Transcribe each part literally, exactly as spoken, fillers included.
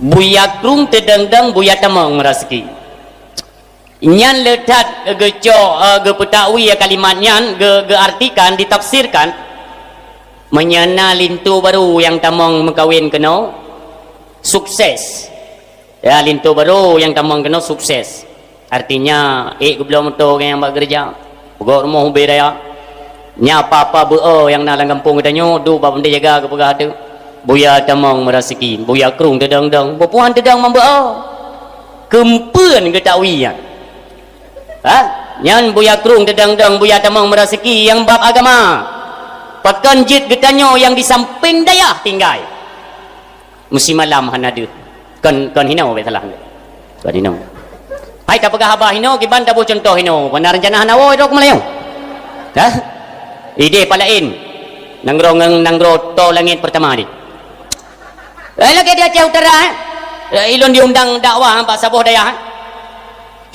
Buya krueng teudong-dong, buya tamong meuraseuki. Nyan le that geucok, eh, geupeutakwi kalimat nyan, ge-, geuartikan, ditafsirkan, meunyoe na linto barô nyang tamong meukawen keunoe, sukses. Ya, linto barô nyang tamong keunoe sukses. Artinya, ék geubloe moto nyang bak geureuja, peugöt rumoh ubé dayah. Nyan apa-apa beuo nyang na lam gampông geutanyoe, duek bak bendée jaga geupeugah teuk, "Buya tamong meuraseuki, buya krueng teudong-dong, beupuhan teudong mambeuo." Keumpeuen geutakwi nyan. Ha? Nyan buya krueng teudong-dong, buya tamong meuraseuki nyang bab agama. Pakon jeuet geutanyoe nyang di sampéng dayah tinggai? Meusimalam hana deuh. Kon, kon hinoe, bèk salah. Kon hinoe. Hai tapeugah haba hinoe, kiban taboh cuntoh hinoe. Hana reuncana hana woe droe keu Meulayu. Hah? Idéh pat laén. Nanggroe ngon nanggroe toe langét peurtama deh. Eh, lagèe di Aceh Utara, eh. Eh, ilôn diundang dakwah bak saboh dayah, eh.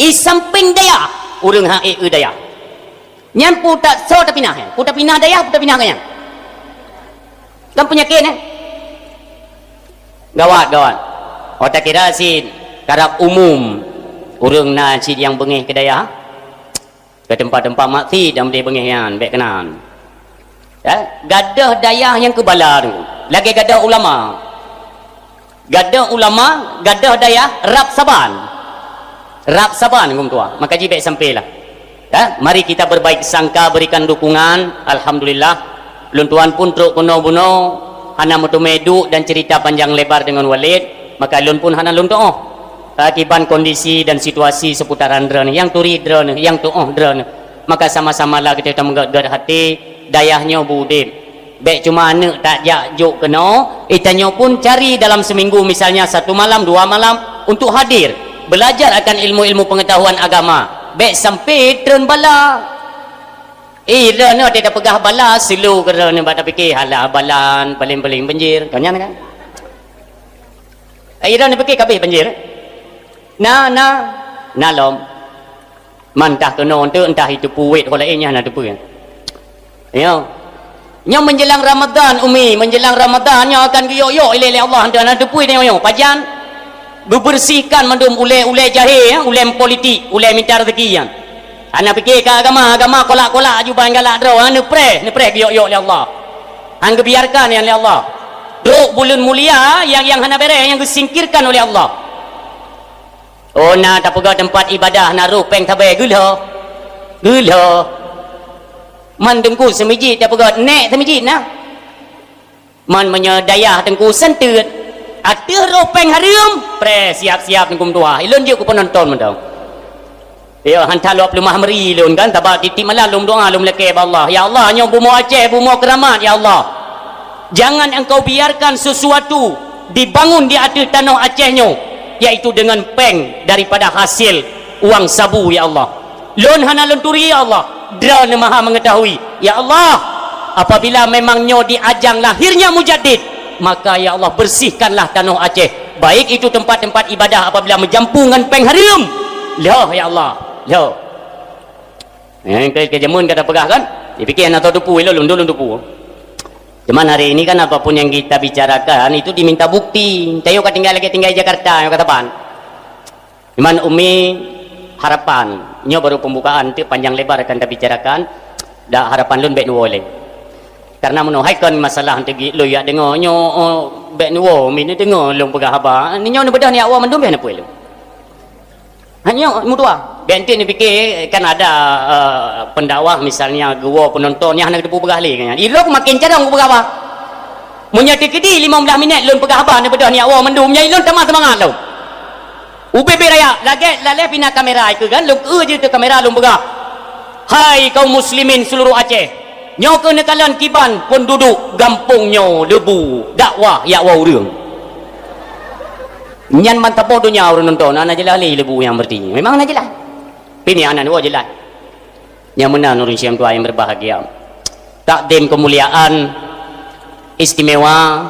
I sampéng dayah, ureueng han ék eu dayah. Nyan peue ta-, soe tapinah, eh? Peue tapinah dayah, peue tapinah geuhnyan? Kan peunyakét, eh? Gawat, gawat. Oh, takira cit karab umum ureueng na cit nyang beungéh keu dayah, keu teumpat-teumpat maksiet dan beungéh nyan, bèk keunan. Eh, gadôh dayah nyang keubala tu, lagèe gadôh ulama. Gadôh ulama, gadôh dayah, rab saban. Rab saban, geutanyoe. Maka jih bèk sampé lah. Ya, mari kita berbaik sangka, berikan dukungan. Alhamdulillah. Lôn tuan pun trok keunoe bunoe, hana meuteumé duek dan cerita panjang lebar dengan Walid, maka lôn pun hana lôn tuoh. Akiban kondisi dan situasi seputaran droeneuh, nyang turi droeneuh, nyang tuoh droeneuh, maka sama-samalah kita tameugét-gét hati, dayah nyoe beu udép. Bèk cuma aneuk tajak jok keunoe, geutanyoe pun cari dalam seminggu misalnya satu malam, dua malam untuk hadir, belajar akan ilmu-ilmu pengetahuan agama. Bèk sampé treun bala. Eh, droeneuh watèe tapeugah bala, seulô keu droeneuh bak tapiké, halah balan, paléng-paléng banjir. Kon nyan kan? Eh, droeneuh piké ka abéh banjir? Na, na, na lom. Man entah keunoe teuk, entah iteupeue wét ho laén nyan hana teupeue. Nyoe. Nyoe menjelang Ramadan, Umi, menjelang Ramadan nyoe akan geuyok-yok ilée lé Allah, hana teupeue nyoe, nyoe. Pajan? Geubeureusikan mandum ulée-ulée jahé, ya, ulée politik, ulée mita rezeki nyan. Hana piké keu agama, agama kolak-kolak aju ban galak droe, ha, neupreh, neupreh geuyok-yok lé Allah. Han geubiarkan nyan lé Allah. Trok buleuen mulia nyang, nyang hana béreh, nyang geusingkirkan oleh Allah. Oh, na tapeugah teumpat ibadah, na roh péng sabe, geulhô. Geulhô. Man teungku seumijit tapeugah, nèk seumijit na. Man meunyoe dayah teungku seunteut, ateueh roh péng hareuem, preh siap-siap teungku meutuah. Ilôn jeuet keu peunonton mantong. Ya, han that lôn peuleumah meuri lôn kan, sabab tiep-tiep malam lôn meudoa, lôn meulakée bak Allah. Ya Allah, nyoe bumoe Aceh, bumoe keuramat, ya Allah. Jangan Engkau biarkan sesuatu dibangun di ateueh tanoh Aceh nyoe, yaitu dengan péng daripada hasil uang sabu, ya Allah. Lôn hana lôn turi, ya Allah. Droeneuh Maha Mengetahui. Ya Allah, apabila memang nyoe di ajang lahirnya mujaddid, maka, ya Allah, bersihkanlah tanoh Aceh. Baik itu tempat-tempat ibadah apabila meujampu ngon péng hareuem. Lheueh, ya Allah. Lheueh. Eh, keu, keu jameun ka tapeugah kan? Dipike hana soe teupeue, ilôn lôn, lôn teupeue. Cuman hari ini kan apapun yang kita bicarakan itu diminta bukti. Tanyoe ka tinggai lagèe tinggai Jakarta, nyoe ka saban. Cuman Umi harapan, nyoe baru pembukaan, teuk panjang lebar akan tabicarakan. Dak harapan lôn bèk neuwoe lé. Karena meunoe hai kon masalah teugik lôn jak deungoe nyoe, oh, bèk neuwoe Umi neudeungoe lôn peugah haba. Nyoe neubeudôh neujak woe mandum bèk neupeue lôn. Hanyoe meutuah. Bèk enteuk neupike kan ada, eh, pendakwah misalnya geuwoe penonton nyang hana geuteupeue peugah lé kan. Ilôn makin cadong kupeugah haba. Meunyoe teukeudi limong blaih minét lôn peugah haba neubeudôh neujak woe mandum, nyan ilôn tamah seumangat lôn. Ubé-bé raya, lagèe lalée pih na kamera ikeu kan, lôn eu jeuet keu kamera lôn peugah, "Hai kaum muslimin seluruh Aceh, nyoe keuh neukalon kiban peunduduek gampông nyoe Leubu dakwah jak woe ureueng." Nyan ban saboh donya ureueng nonton, hana jeulaih lé Leubu nyang berarti. Memang hana jeulaih. Pih nyan hana woe jeulaih. Nyang meunan ureueng syedara nyang berbahagia. Takdim kemuliaan istimewa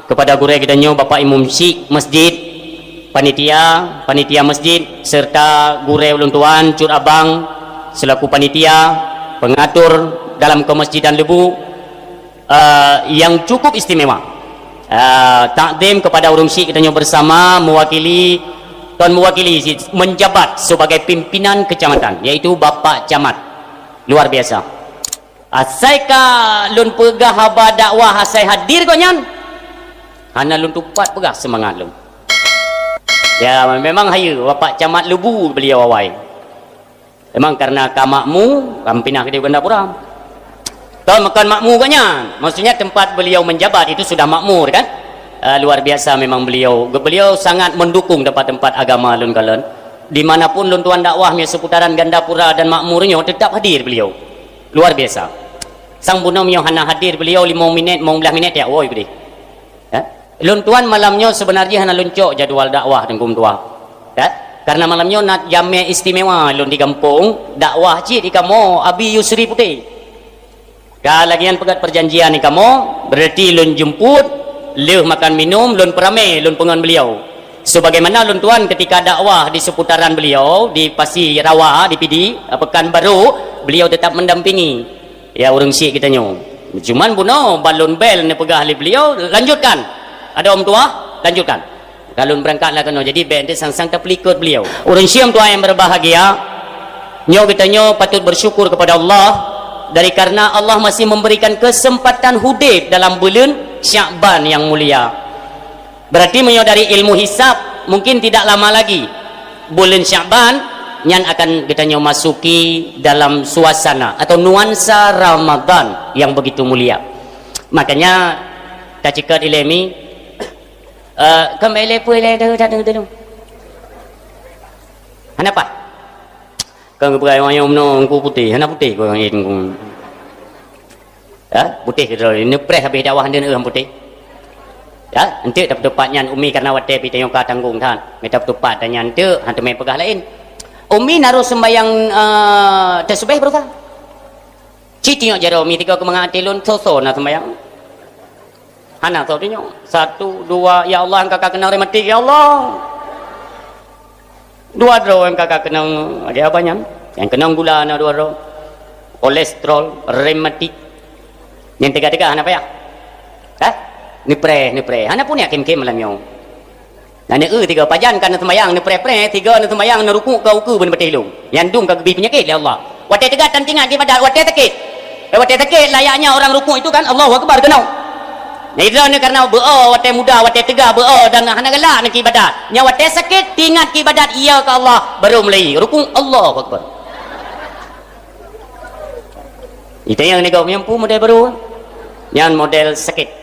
kepada gurée geutanyoe Bapak Imum Syik Masjid, panitia, panitia masjid, serta gurée ulôn tuan Cut Abang selaku panitia pengatur dalam kemasjidan Leubu, eh, yang cukup istimewa. Ah, takzim kepada ureuëng syik geutanyoe bersama mewakili, kon mewakili sih, menjabat sebagai pimpinan kecamatan, yaitu Bapak Camat. Luar biasa. Asai ka lôn peugah haba dakwah asai hadir gobnyan, hana lôn tupat peugah seumangat lôn. Ya, memang hayeue, Bapak Camat Lebu beliau awai. Memang karena ka makmu, ka pinah keudeh Gandapura. Kon, kon makmu gobnyan. Maksudnya tempat beliau menjabat itu sudah makmur kan? Eh, luar biasa memang beliau. Beliau sangat mendukung tempat-tempat agama lôn kalon. Di mana pun lôn tuan dakwah mia seputaran Gandapura dan makmur nyoe tetap hadir beliau. Luar biasa. Sang bunoe mia hana hadir beliau limong minit, limong belas minit ya, woi gede. Ya. Lôn tuan malam nyoe sebenarnya hana lôn cok jadwal dakwah Teungku Meutuah. Ya. Karena malam nyoe na jamé istimewa lôn di gampông, dakwah cit di kamoe Abi Yusri Putéh. Ka lagèe nyan peugah perjanjian di kamoe, berarti lôn jemput, lheueh makan minum, lôn peuramé, lôn peungon beliau. Sebagaimana lôn tuan ketika dakwah di seputaran beliau, di Pasi Rawa, di Pidie, Pekanbaru, beliau tetap mendampingi. Ya, ureuëng syik geutanyoe. Cuman bunoe ban lôn bel neupeugah lé beliau, lanjutkan. Adoe Meutuah, lanjutkan. Ka lôn beurangkat lah keunoe. Jadi bèk ente sang-sang tapeulikot beliau. Ureuëng syik Meutuah yang berbahagia, nyoe geutanyoe patut bersyukur kepada Allah dari karena Allah masih memberikan kesempatan hudeb dalam buleuen Syakban yang mulia. Berarti meunyoe dari ilmu hisab, mungkin tidak lama lagi buleuen Syakban nyan akan geutanyoe masuki dalam suasana atau nuansa Ramadan yang begitu mulia. Makanya taceukat ilée mi, eh, keumbali peue ilée tu, tu, tu, tu. Hana paih. Kon geupeugah ayong-ayong meunoe Teungku putéh, hana putéh keu ayong Teungku. Ya, putéh keudroe, neupreh habéh dakwah nyan, eh, putéh. Ya, enteuk tapeutupat nyan Umi karena watèe pih tanyoe ka tanggong that. Mita peutupat dan nyan enteuk, han teumé peugah laén. Umi naroh sembayang, eh, tasbih baroesa. Ci tinyok jaroe Umi tiga keumangat até lôn, soe-soe na sembayang. Hana soe tinyok. Satu, dua, ya Allah, nyang ka ka keunong rematik, ya Allah. Dua droe nyang ka ka keunong, ada apa nyan? Nyang keunong gula na dua droe. Kolesterol, rematik. Nyang teuga-teuga hana payah. Hah? Neupreh, neupreh. Hana pun yakin ke malam nyoe. Na neu-eu tiga pajan ka neuseumayang, neupreh-preh, tiga neuseumayang, neurukuk ka ukeue beuneubeutéh lôn. Nyan dum ka geubri peunyakét lé Allah. Watèe teuga tan teuingat ibadat, watèe sakét. Eh, watèe sakét layaknya orang rukuk itu kan, Allahu Akbar keunoe. Nah, itu ni karena beu-o watèe muda, watèe teuga beu-o dan hana galak nak ibadat. Nya watèe sakét teuingat ibadat iya ke Allah, baru mulai rukuk, Allahu Akbar. Itu yang ni kau nyampu model baru. Nyan model sakét.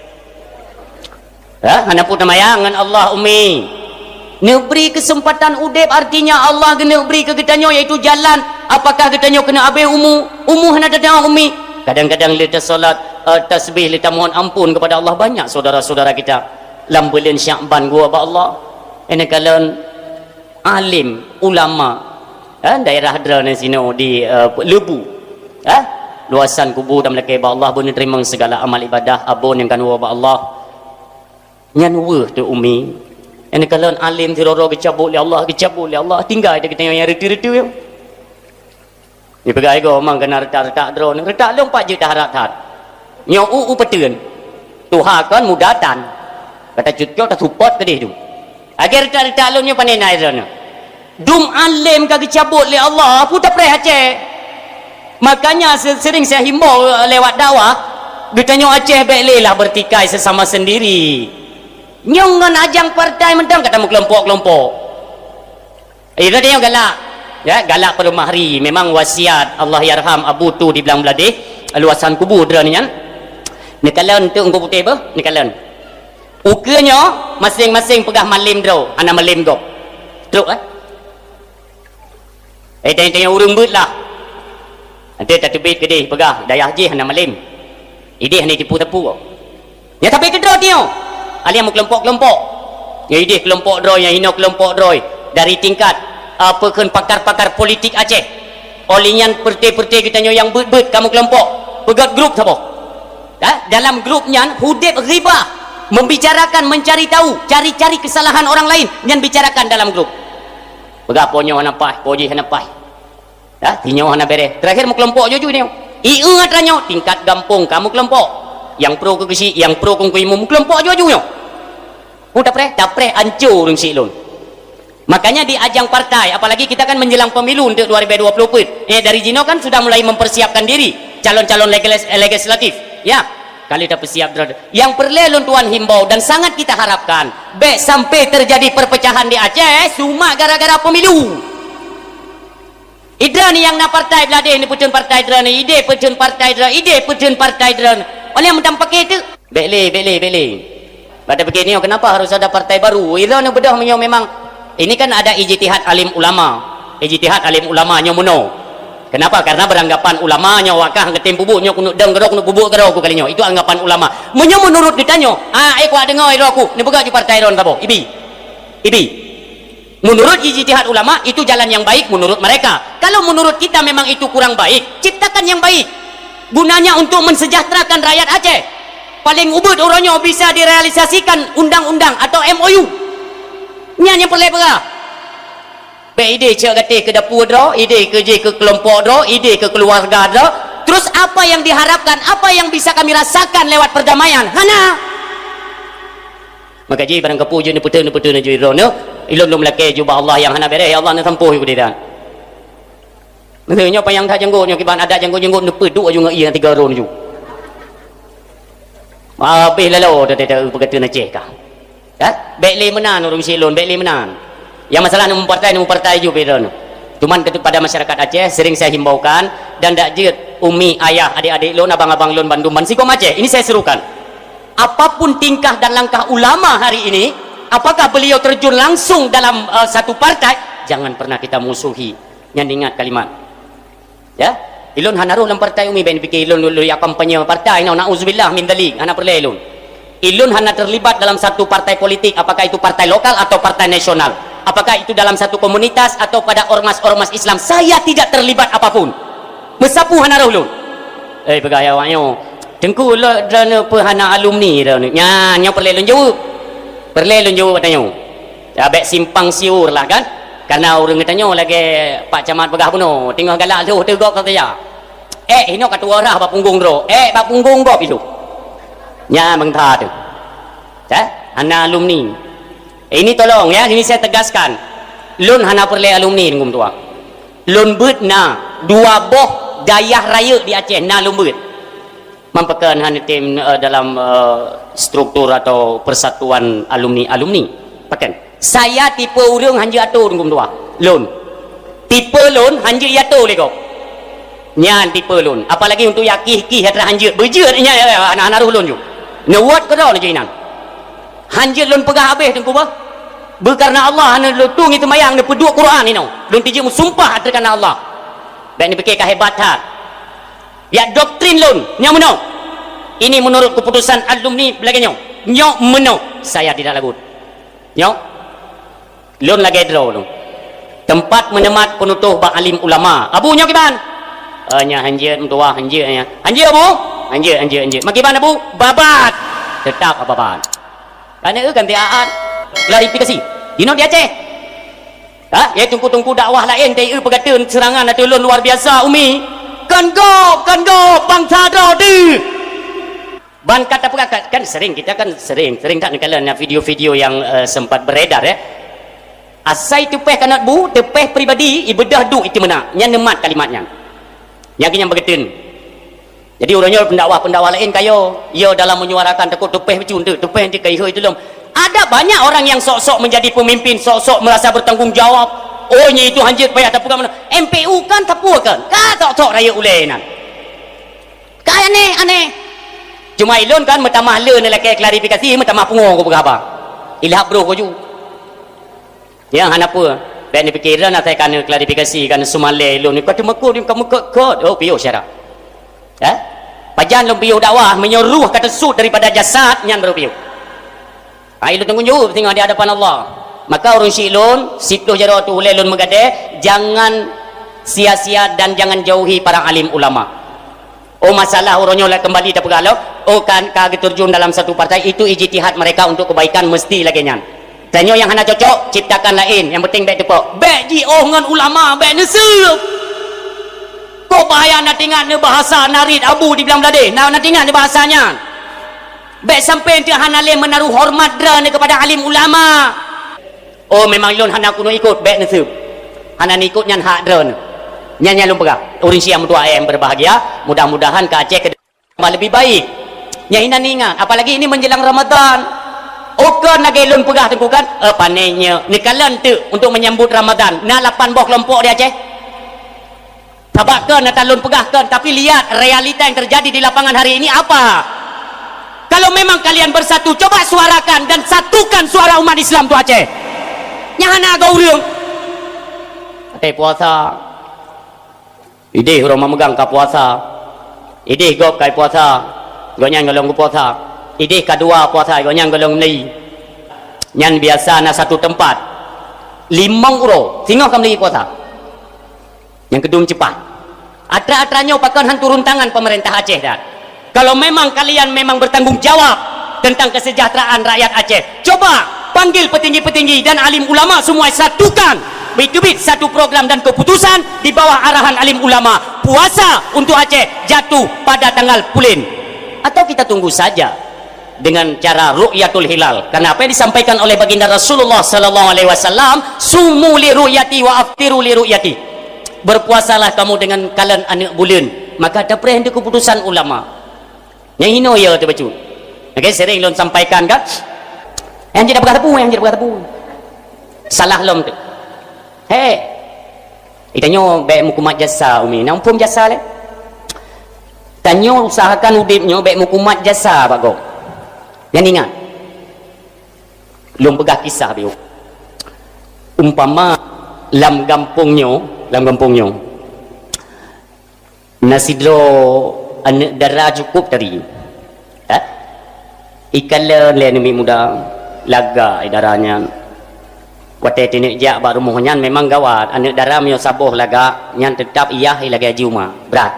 Ha? Hana peuteumaya ngon Allah, Umi. Neubri keuseumpatan udeb, artinya Allah geuneuk bri keu geutanyoe, yaitu jalan. Apakah geutanyoe keuneuk abéh umu? Umu hana teudeungoe, Umi. Kadang-kadang lé tasalat, eh, tasbih, lé tamohon ampôn kepada Allah. Banyak saudara-saudara kita lam buleuen Syakban geuwoe bak Allah. Ini kalon alim, ulama, eh, daerah droeneuh sinoe di, eh, Lebu. Eh, luasan kubu dan meulakée bak Allah, beuneuterimong segala amal ibadah, abon nyang ka neuwoe bak Allah. Nyan weueh teuh Umi. Nyang kalon alim sidroe-droe geucabot lé Allah, geucabot lé Allah, tinggai di geutanyoe nyang reuteu-reuteu nyoe. Jipeugah igoe mang keunan reutak-reutak droeneuh, reutak lôn pat jeuet taharap that. Nyoe u, u peuteun. Tuha kon muda tan. Ka tacut-cut tasupot keudeh tu. Lagèe reutak-reutak lôn nyoe pane na droeneuh. Dum alim ka geucabot lé Allah, peue tapreh Aceh. Makanya se-, sering saya himbau lewat dakwah, geutanyoe Aceh bèk lé lah bertikai sesama sendiri. Nyoe ngon ajang partai mantong ka tameukelompok-kelompok. Eh, tadi nyoe galak. Ya, galak peuleumah ri. Memang wasiat Allahyarham Abu Tu di Blang Bladeh, luasan kubu droeneuh nyan. Neukalon tu Teungku Putéh beuh, neukalon. Ukeue nyoe, maséng-maséng peugah malem droe, hana malem gob. Trok, eh? Eh, tanya-tanya ureueng beuet lah. Nanti tateubiet keudeh peugah, dayah jih hana malem. Ideh hana tipu-tipu. Nyang sabe keudroe tio. Alèh meukelompok-kelompok. Nyang ideh kelompok droe, nyang inoe kelompok droe. Dari tingkat, apa kheun, pakar-pakar politik Aceh. Oleh nyan, peureuté-peureuté geutanyoe nyang beuet-beuet ka meukelompok. Peugöt grup saboh. Ha? Dalam grup nyan, hudeb ghibah. Membicarakan, mencari tahu, cari-cari kesalahan orang lain. Nyan bicarakan dalam grup. Peugah po nyoe hana paih, po jih hana paih. Ha? Sinyoe hana bereh. Terakhir meukelompok juju nyoe. Ieu atra nyoe, tingkat gampông ka meukelompok. Nyang pro keu geuchik, nyang pro keu imum, keulompok aju-aju nyoe. Pu tapreh, tapreh ancô ureuëng chik lôn. Makanya di ajang partai, apalagi kita kan menjelang pemilu untuk dua ribu dua puluh empat. Eh, dari jinoe kan sudah mulai mempersiapkan diri calon-calon legislatif. Ya, kali dah persiap. Yang perlu lôn tuan himbau dan sangat kita harapkan, bèk sampai terjadi perpecahan di Aceh cuma gara-gara pemilu. Idroeneuh nyang na partai blah deh, neupeutheun partai droeneuh, ideh peutheun partai droeneuh, ideh peutheun partai droeneuh. Oleh meutam paké teuk. Bèk lé, bèk lé, bèk lé. Bak tapikir nyoe, kenapa harus ada partai baru? Idroeneuh beudôh meunyoe memang, ini kan ada ijtihad alim ulama. Ijtihad alim ulama nyoe meunoe. Kenapa? Karena beranggapan ulama nyoe wakah ngetem peubuet nyoe kunut dong keudroe kunut peubuet keudroe ku kali nyoe. Itu anggapan ulama. Meunyoe menurut geutanyoe, ah, eh, kuat deungoe idroe ku, neupeugah ju partai droeneuh saboh. Ibi. Ibi. Menurut ijtihad ulama, itu jalan yang baik menurut mereka. Kalau menurut kita memang itu kurang baik, ciptakan yang baik. Gunanya untuk mensejahterakan rakyat Aceh. Paling ubit uroe nyoe bisa direalisasikan undang-undang atau M O U. Nyan nyang peureulèe peugah. Bèk ideh cok gatéh keu dapur droe, ideh keu jih keu kelompok droe, ideh keu keluarga droe. Terus apa yang diharapkan, apa yang bisa kami rasakan lewat perdamaian? Hana. Maka jih barang kapeue jeuet neupeuteun, neupeuteun jih droeneuh. Ilôn lôn meulakèe ju bak Allah nyang hana bèrèh, ya Allah neusampôh ju keu dia. Maksudnya panyang that janggot nyoe kiban adat janggot-janggot neupeuduek ju ngon ie nyang tiga ron ju. Habéh lalo dah dah peugah teun Aceh kah. Ya? Bèk lé meunan ureuëng chik lôn, bèk lé meunan. Yang masalah nemu partai, nemu partai ju beda. Cuman kepada masyarakat Aceh sering saya himbaukan dan dak jeuet umi, ayah, adik-adik lôn, abang-abang lôn bandum ban sigom Aceh. Ini saya serukan. Apapun tingkah dan langkah ulama hari ini, apakah beliau terjun langsung dalam, eh, satu partai, jangan pernah kita musuhi. Nyan ingat kalimat. Ya, ilôn hana roh lam partai umi, bèk pikir ilôn lôn ya kampanye partai, no, nauzubillah min dzalik, hana peureulèe ilôn. Ilôn hana terlibat dalam satu partai politik, apakah itu partai lokal atau partai nasional. Apakah itu dalam satu komunitas atau pada ormas-ormas Islam, saya tidak terlibat apapun. Meusapeue hana roh lôn. Eh, peugah ya awak nyoe. Teungku, lôn droeneuh peue hana alumni droeneuh? Nyan, nyoe peureulèe lôn jaweueb. Peureulèe lôn jaweueb tanyoe. Ya, bèk simpang siur lah kan. Karena ureuëng geutanyoe lagèe Pak Camat peugah bunoe, teungoh galak lhôh teugok ka saja. Eh, hinoe ka tuwoe rhah bak punggong droe. Eh, bak punggong gob ilôh. Nyan beungtha teuh. Ya, hana alumni. Ini tolong ya, ini saya tegaskan. Lôn hana peureulèe alumni, Teungku Meutuah. Lôn beuet na dua boh dayah rayeuk di Aceh, na lôn beuet. Man pakon hana tem, eh, dalam, eh, struktur atau persatuan alumni-alumni. Pakon? Saya tipe ureuëng hanjeuet atô Teungku Meutuah. Lôn. Tipe lôn hanjeuet iato lé gob. Nyan tipe lôn. Apalagi untuk yak kih-kih atra hanjeuet. Beujeuet nyan, eh, hana-hana roh lôn ju. Neuwot keudroe laju inan. Hanjeuet lôn peugah habéh Teungku bah. Beukareuna Allah hana lôn tueng itu mayang neupeuduek Quran inoe. Lôn tijeuet meusumpah atra kareuna Allah. Bèk neupike ka hebat that. Ya doktrin lôn, nyoe meunoe. Ini menurut keputusan alumni lagèe nyoe. Nyoe meunoe, saya tidak lagut. Nyoe, lôn lagèe droe lôn. Tempat meuneumat peunutoh bak alim ulama. Abu nyoe kiban? Eh, nyan hanjeuet meutuah, hanjeuet nyan. Hanjeuet Abu? Hanjeuet, hanjeuet, hanjeuet. Makiban Abu? Babat. Tetap babat. Kan eu kan tiaat. Klarifikasi. Inoe di Aceh. Ha, ya teungku-teungku dakwah laén teu eu peugateun seurangan ateueh lôn luar biasa umi. Kan gob, kan gob, bangsa droe deuh. Ban kata peugah kan, kan sering, kita kan sering, sering tak neukalon na video-video yang, eh, sempat beredar ya. Asai teupeh kanot bu, teupeh pribadi, ibeudôh duek itu meunan. Nyan neumat kalimat nyan. Nyan keuh nyang beugeuteueng. Jadi uroe nyoe pendakwah-pendakwah laén kayo, yo dalam menyuarakan takot teupeh bacut, teupeh nanti kai hoi tulom. Ada banyak orang yang sok-sok menjadi pemimpin, sok-sok merasa bertanggung jawab. Oh, nyi itu hanjeuet payah tapeugah meunan. M P U kan tapeugah kan? Ka sok-sok rayeuk ulèe nan. Ka aneh, aneh. Cuma ilôn kan meutamah le neulakèe klarifikasi, meutamah pungo kupeugah haba. Ilhab broh kuju. Nyang hana peue, bèk neupike droe na asai ka neuklarifikasi, ka neuseumalèe lôn, ka teumakot, ka meukot-kot. Oh, piôh syedara. Eh? Pajan lôn piôh dakwah, meunyoe ruh ka teusut daripada jasad, nyan baru piôh. Hai lôn tanggung jaweueb singoh di hadapan Allah. Maka ureueng syiek lôn, siplôh jaroe teuh ulèe lôn meugadèe, jangan sia-sia dan jangan jauhi para alim ulama. Oh, masalah uroe nyoe lé kembali tapeugah lom, oh, kan ka geuterjun dalam satu partai, itu ijtihad mereka untuk kebaikan, mesti lagèe nyan. Tanyoe nyang hana cocok, ciptakan laén, nyang penting bèk teupok. Bèk jiôh ngon ulama, bèk neuseup. Kok bahaya na teuingat neubahasa narit abu di Blang Bladeh, na, na teuingat neubahasa nyan. Bék sampai ente hana lé meunaruh hormat droeneuh keupada alim ulama. Oh, memang lôn hana keuneuk ikot, bék neuseup. Hana neuikot nyan hak droeneuh. Nyan nyang lôn peugah. Ureuëng syiah meutuah M berbahagia, mudah-mudahan ka Aceh ke depan lebih baik. Nyang inan ingat, apalagi ini menjelang Ramadan. Oh, kon lagée lôn peugah Teungku kan, eh, pané nyoe. Neukalon teuk untuk menyambut Ramadan. Na lapan boh kelompok di Aceh. Sabab kon ata lôn peugah kon, tapi lihat realita yang terjadi di lapangan hari ini apa. Kalau memang kalian bersatu, coba suarakan dan satukan suara umat Islam tu Aceh. Nyang hana agak ureuëng. Até puasa. Idéh ureuëng memegang ka puasa. Idéh gob kai puasa. Gobnyan golom geupuasa. Idéh kadua puasa, gobnyan golom meuli. Nyan biasa na satu tempat. Limong uroe, singoh ka meuli puasa. Nyang keudum cepat. Atra-atra nyoe pakon han turun tangan pemerintah Aceh dan. Kalau memang kalian memang bertanggung jawab tentang kesejahteraan rakyat Aceh, coba panggil petinggi-petinggi dan alim ulama semua satukan. Baik teubiet satu program dan keputusan di bawah arahan alim ulama. Puasa untuk Aceh jatuh pada tanggal pulen. Atau kita tunggu saja dengan cara ru'yatul hilal. Karena apa yang disampaikan oleh baginda Rasulullah sallallahu alaihi wasallam, "Sumu li ru'yati wa aftiru li ru'yati." Berpuasalah kamu dengan kalon aneuk buleuen, maka tapreh di keputusan ulama. Nyang hino ya teuh bacut. Oke, sering lôn sampaikan kan. Yang tidak peugah tepu, yang tidak peugah tepu. Salah lom tu. Hei. Itanyoe bék meukumat jasa umi. Na muphom jasa lé. Tanyoe usahakan udeb nyoe bék meukumat jasa bak gob. Nyan ingat. Lôn peugah kisah biôh. Umpama lam gampông nyoe, lam gampông nyoe. Na sidroe aneuk dara cukup tari. Eh? Ikalon lé aneuk muda, lagak dara nyan. Watée teuneuk jak bak rumoh nyan memang gawat. Aneuk dara meunyoe saboh lagak, nyan teutab iyah lagée haji uma. Brat.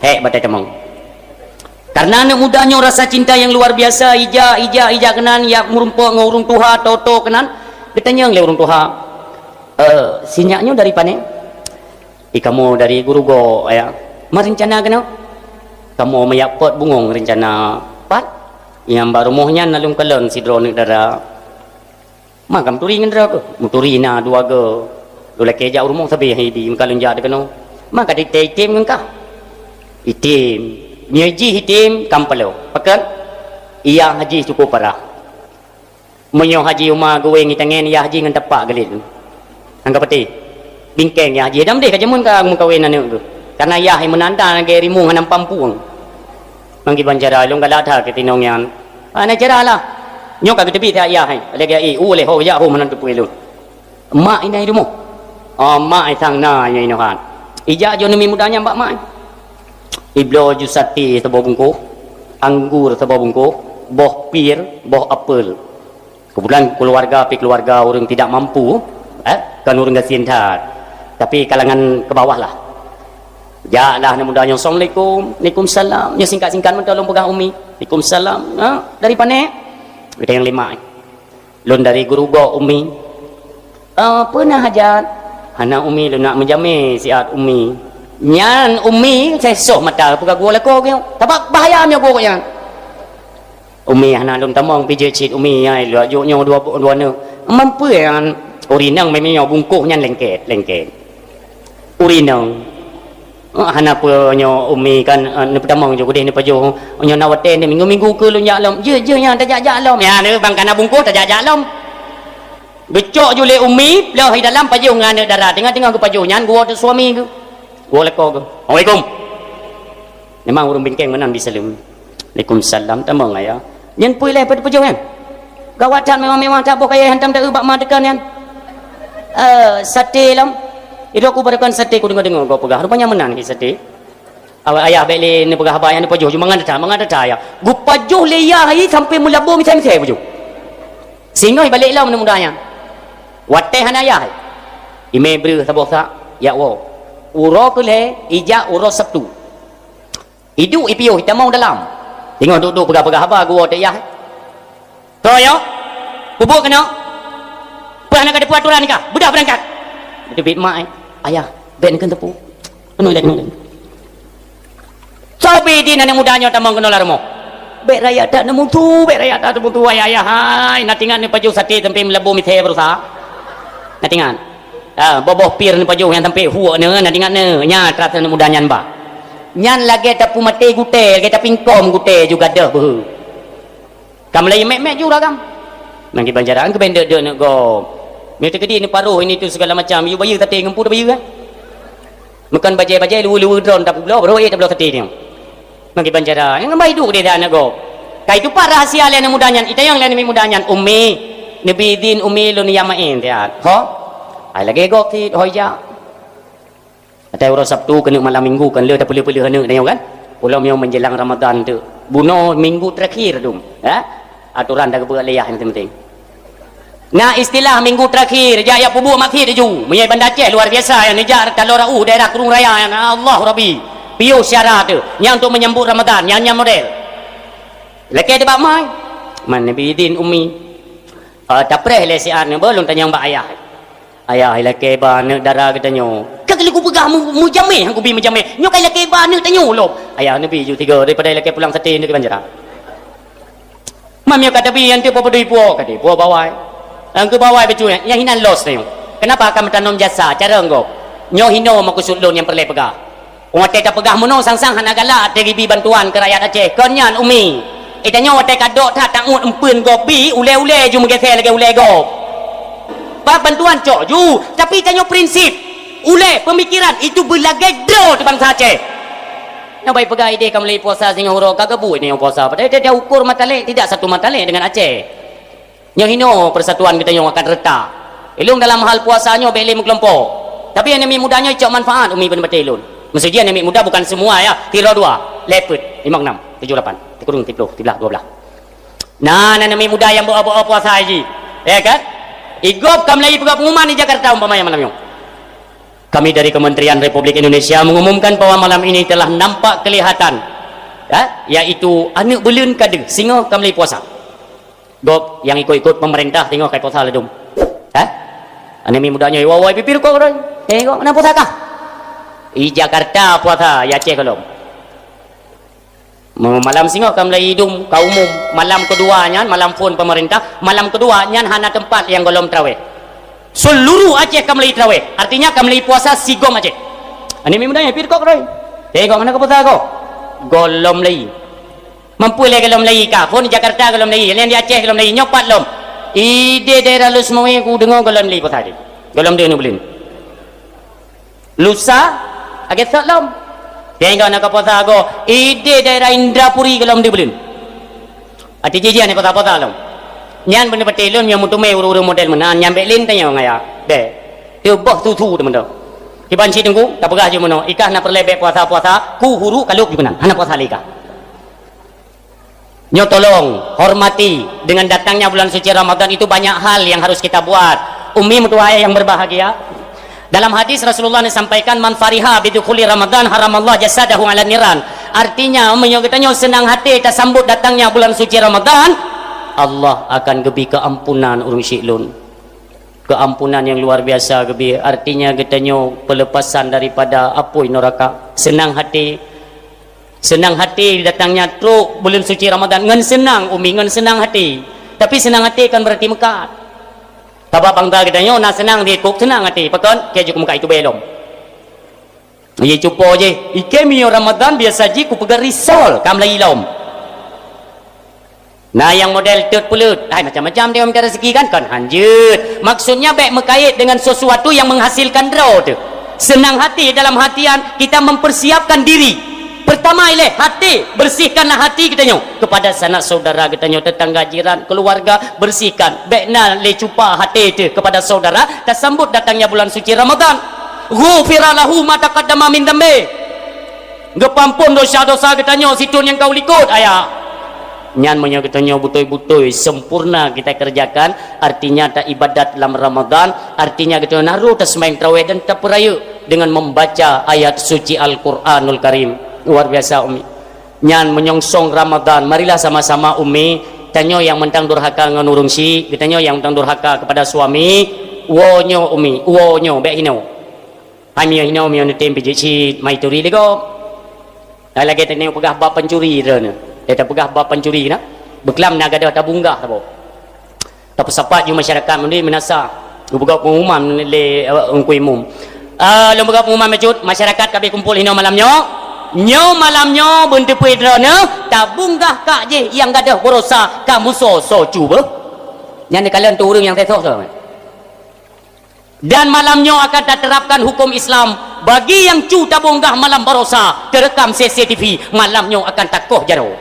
Hék batée tamong. Karena aneuk muda nyoe rasa cinta yang luar biasa, ijak, ijak, ijak keunan, ijak meurumpok ngon ureuëng tuha, toto keunan. Geutanyong lé ureuëng tuha, "Eh, si nyak nyoe dari pane?" "Ih, kamoe dari Geurugoe, Ayah." "Ma rencana keunoe?" "Kamoe meujak pot bungong rencana." "Pat?" "Nyang bak rumoh nyan na lôn kalon sidroe aneuk dara." "Ma ka meuturi ngon droe keuh?" "Meuturi na dua goe. Lôn lakée jak u rumoh sabe hai bi, meuka lôn jak teuh keunoe." "Ma ka ditée item ngon kah?" "Item. Nyoe jih item ka meupaloe." "Pakon?" "Iyah jih cukup parah. Meunyoe haji uma geuwéng i tangen, iyah jih ngon tapak geulet." Nyang ka patéh, bingkeng iyah jih, dam deh ka jameun ka meukawen aneuk geuh. Karena iyah meunan that lagée rimueng hana pampung. Manggiban cara lôn galak that keu tinong nyan. Hana cara lah. Nyoe ka geuteubiet that iyah hai. Lagée, "Eh, u lé ho jak ho meunan teupeu lôn." "Mak inai rumoh?" "Oh, mak isang na inai nohan." Ijak jo aneuk muda nyan bak mak. Ibloe ju sate saboh bungkôh, anggur saboh bungkôh, boh pir, boh apel. Kebetulan keluarga, pi keluarga ureuëng tidak mampu, eh, kan ureuëng gasien that. Tapi kalangan ke bawah lah. Jaklah aneuk muda nyoe, "Assalamualaikum." "Waalaikumsalam." Nyoe singkat-singkat mantong lôn peugah umi. "Waalaikumsalam." "Ha, dari pane?" Ada yang lima. "Lôn dari Geurugoe, umi." "Eh, peue na hajat?" "Hana umi, lôn nak meujamé siat umi." Nyan umi, saya soh mata, peugah gua lako geuh. Tabak bahaya nyoe gua nyan. "Umi, hana lôn tamong pijeuet cit umi, ai, lôn jok nyoe dua, dua neuk." "Mampu nyan." Urinang memang nyoe bungkôh nyan lengket, lengket. Urinang. "Eh, hana peue nyoe umi kan, eh, neupeutamong jok udeh neupajoh. Nyoe na watée ni minggu-minggu keu lôn jak lom." "Jeuet, jeuet nyan tajak-jak lom." Ya, ni bang kana bungkôh tajak-jak lom. Geucok ju lé umi, ploh i dalam pajoh ngon aneuk dara. Teungoh-teungoh geupajoh nyan, geuwoe teuk suami geuh. Geuwoe lako geuh. "Assalamualaikum." Memang ureuëng bingkeng meunan bisaleuem. "Waalaikumsalam, tamong ayah." "Nyan peue lé pat pajoh nyan?" "Gawat that, mewah-mewah that, boh kayée hantam taeu bak ma teuka nyan." "Eh, sate lom." "Idok ku barokan sate ku deungoe-deungoe gop peugah. Rupanya meunan hi sate." Awak ayah bék lé neupeugah haba nyan, neupajoh ju mangat that, mangat that ayah. Geupajoh lé yah hai sampai meulabo misai-misai pajoh. Singoh ibalek lom aneuk muda nyan. Watée hana yah hai. Imé breuh saboh sak, yak woe. Uroe keu lhée, ijak uroe Sabtu. Iduek ipiôh, itamong dalam. Singoh duek-duek peugah-peugah haba geuwoe teuk yah hai. "Toh yo, peubuet keunoe. Peue hana ka teupeue aturan nikah, beudah beurangkat." Teubiet mak, eh, "Ayah, bék neukeuen teupeu. Keunoe ilée, keunoe ilée." Soe bidin aneuk muda nyoe tamong keunoe lam rumoh. Bèk rakyat that neumutu, bèk rakyat that neumutu, ayah-ayah hai. Na teuingat neupajoh saté sampoe meulaboh misé baroesa? Na teuingat? Ah, boh-boh pir neupajoh nyang sampoe huek neu, na teuingat neu. Nyan rasa aneuk muda nyan bah. Nyan lagèe tapeumaté gutèe, lagèe tapingkom gutèe ju gadôh beuhe. Ka meulayeue mèk-mèk ju ureueng agam. Nang kiban cara, keuben deuek-deuek aneuk gob. Meunyoe teukeudi neuparoh ini itu segala macam, yue bayeue saté ngon peue tabayeue, kan? Meukon bajèe-bajèe, luweue-luweue droe tapeubloe, baroe ék tabloe saté nyoe. Nang kiban cara, nyang bah iduek deh aneuk gob. Ka itupat rahasia lé aneuk muda nyan, itanyong lé aneuk muda nyan, "Umi, neubi idhin Umi lôn jak maén siat." "Ho?" "Ai lagèe gob cit, ho ijak." Atai uroe Sabtu keuneuk malam Minggu kan le tapeuleuh-peuleuh aneuk tanyoe kan. Ulôn nyoe menjelang Ramadan tu. Bunoe minggu terakhir tu. Ha? Aturan dah geupeugah lé yah nyang penting. Na istilah minggu terakhir, jak ya peubuet maksiet laju. Meunyoe Banda Aceh luar biasa nyang neujak taloe rau daerah Krueng Raya nyan, Allahu Rabbi. Piôh syara tu. Nyang untuk menyambut Ramadan, nyang nyan model. Lakèe teuh bak mai. Man neubi idhin Umi. Ah, tapreh lé siat nyoe, beu lôn tanyong bak ayah. Ayah, ilakèe bak aneuk dara geutanyoe. Ka lheueh kupeugah mu-, mujamèh, han kubi mujamèh. Nyoe ka ilakèe bak aneuk tanyoe lom. Ayah neubi ju tiga daripada ilakèe pulang saté nyoe kiban cara. Mam nyoe ka tabi, nyan teuh peue padum ipuwoe, ka ipuwoe bak awai. Nyang keu bak awai bacut nyan, nyan hinan los tanyoe. Kenapa ka meutanom jasa, cara gob? Nyoe hinoe meukeusut lôn nyang peureulèe peugah. Watèe tapeugah meunoe sang-sang hana galak teugibi bantuan keu rakyat Aceh. Kon nyan, Umi. Eh, tanyoe watèe ka dok that tangut eumpeuen gob bi, ulèe-ulèe ju meugeusé lagèe ulèe gob. Ba bantuan cok ju, tapi tanyoe prinsip. Ulèe, pemikiran, itu beulagèe droe teuh bansa Aceh. Nyoe bai peugah idéh ka mulai puasa singoh uroe ka geubuet nyoe puasa. Padahai tiep-tiep ukur Matalek tidak satu Matalek dengan Aceh. Nyoe hinoe persatuan geutanyoe akan retak. Ilôn dalam hal puasa nyoe bèk lé meukelompok. Tapi aneuk miet muda nyoe icok manfaat Umi bak batèe lôn. Maksud jih aneuk miet muda bukan semua ya, sidroe dua, lhèe peuet, limong enam, tujoh lapan, sikureueng, siplôh, siblaih, dua blaih. Nah, aneuk miet muda nyang beuo-beuo puasa jih. Ya kan? Igob ka mulai peugah pengumuman di Jakarta umpamanya malam nyoe. Kami dari Kementerian Republik Indonesia mengumumkan bahwa malam ini telah nampak kelihatan, ya, yaitu aneuk buleuen ka deuh, singoh ka mulai puasa. Gob nyang ikot-ikot pemerintah singoh ka puasa ladôm. Hah? Aneuk miet muda nyoe, "Wah, wah, pipi rukok doi. Eh, kok na puasa kah?" I Jakarta puasa, i Aceh gohlom. Malam singoh ka mulai idum, ka umum. Malam keudua nyan, malam phon pemerintah. Malam keudua nyan hana teumpat nyang gohlom traweh. Seluruh Aceh ka mulai traweh. Artinya ka mulai puasa sigom Aceh. Aneuk miet muda nyoe, pipi rukok doi. Eh, kok na puasa kah? Gohlom lé. Mampu lé gohlom lé ka, phon Jakarta gohlom lé, laén di Aceh gohlom lé, nyoe pat lom. Idéh daerah Lhokseumawe kudeungoe gohlom lé puasa deuh. Gohlom deuh aneuk buleuen. Lusa, lagèe sot lom. Nyang ka na ka puasa gob, idéh daerah Indrapuri gohlom deuh buleuen. Até jih-jih aneuk puasa-puasa lom. Nyan beuneuh patéh lôn nyang meuteumé ureueng-ureueng model meunan, nyan bèk lé tanyong ayah. Bèk. Teuboh susu teumantong. Kiban cit teungku, tapeugah jih meunoe, ikah na peureulèe bèk puasa-puasa, ku huru kalôb jih meunan, hana puasa lé kah. Nyoe tolong, hormati, dengan datangnya bulan suci Ramadan itu banyak hal yang harus kita buat. Umi meutuah ayah yang berbahagia. Dalam hadis Rasulullah disampaikan, "Man fariha bidukhuli Ramadan, haramallah jasadahu ala niran." Artinya, meunyoe geutanyoe seunang até tasambot datangnya bulan suci Ramadan, Allah akan geubri keuampunan ureueng syik lôn. Keuampunan yang luar biasa geubri. Artinya, geutanyoe pelepasan daripada apui neraka. Seunang até Seunang até datangnya trok buleuen suci Ramadan ngon seunang, Umi, ngon seunang até. Tapi seunang até kon beurati meukat. Sabab bangsa geutanyoe na seunang di kok seunang até, pakon? Keu jeuet meukat itu bèk lom. Ye cupo jih, ikei meunyoe Ramadan biasa jih kupeugah risol, ka mulai lom. Na nyang model teut peuleut, hai macam-macam dia minta rezeki kan, kon hanjeuet. Maksudnya bèk meukait dengan sesuatu yang menghasilkan droe teuh. Senang hati dalam artian kita mempersiapkan diri. Pertama ilèe hati, bersihkanlah hati geutanyoe kepada sanak saudara geutanyoe, tetangga, jiran, keluarga, bersihkan. Bèk na lé cupa hati teuh kepada saudara tasambot datangnya bulan suci Ramadan. Ghufira lahu ma taqaddama min dzambi. Geupeuampon desya-desya geutanyoe sithôn nyang ka u likot, ayah. Nyan meunyoe geutanyoe beutôi-beutôi sempurna kita kerjakan, artinya ta ibadat lam Ramadan, artinya geutanyoe na rôh taseumayang tarawih dan tapeurayeuk dengan membaca ayat suci Al-Quranul Karim. Luar biasa, Umi. Nyan meunyoe song Ramadan, marilah sama-sama, Umi, tanyoe nyang mantong durhaka ngon ureueng syik, geutanyoe nyang mantong durhaka kepada suami, woe nyoe, Umi, woe nyoe, bèk hinoe. Hai meunyoe hinoe, meunyoe neutem pih jeuet cit, mai turi lé gob. Hai lagèe tanyoe peugah bab pancuri droeneuh. Eh, tapeugah bab pancuri na. Beuklam na gadôh tabunggah saboh. Tapeusapat ju masyarakat meunuri meunasah. Geupeugah pengumuman lé, eh, Teungku Imum. Ah, lôn peugah pengumuman bacut, masyarakat ka abéh kumpul hinoe malam nyoe. Nyoe malam nyoe beuneuteupeu droeneuh, tabunggah kak jih nyang gadôh baroesa ka musoe soe cu beuh. Nyan dikalon tu ureuëng nyang sesok soe. Dan malam nyoe akan taterapkan hukum Islam. Bagi nyang cu tabunggah malam baroesa, teurekam C C T V, malam nyoe akan takoh jaroe.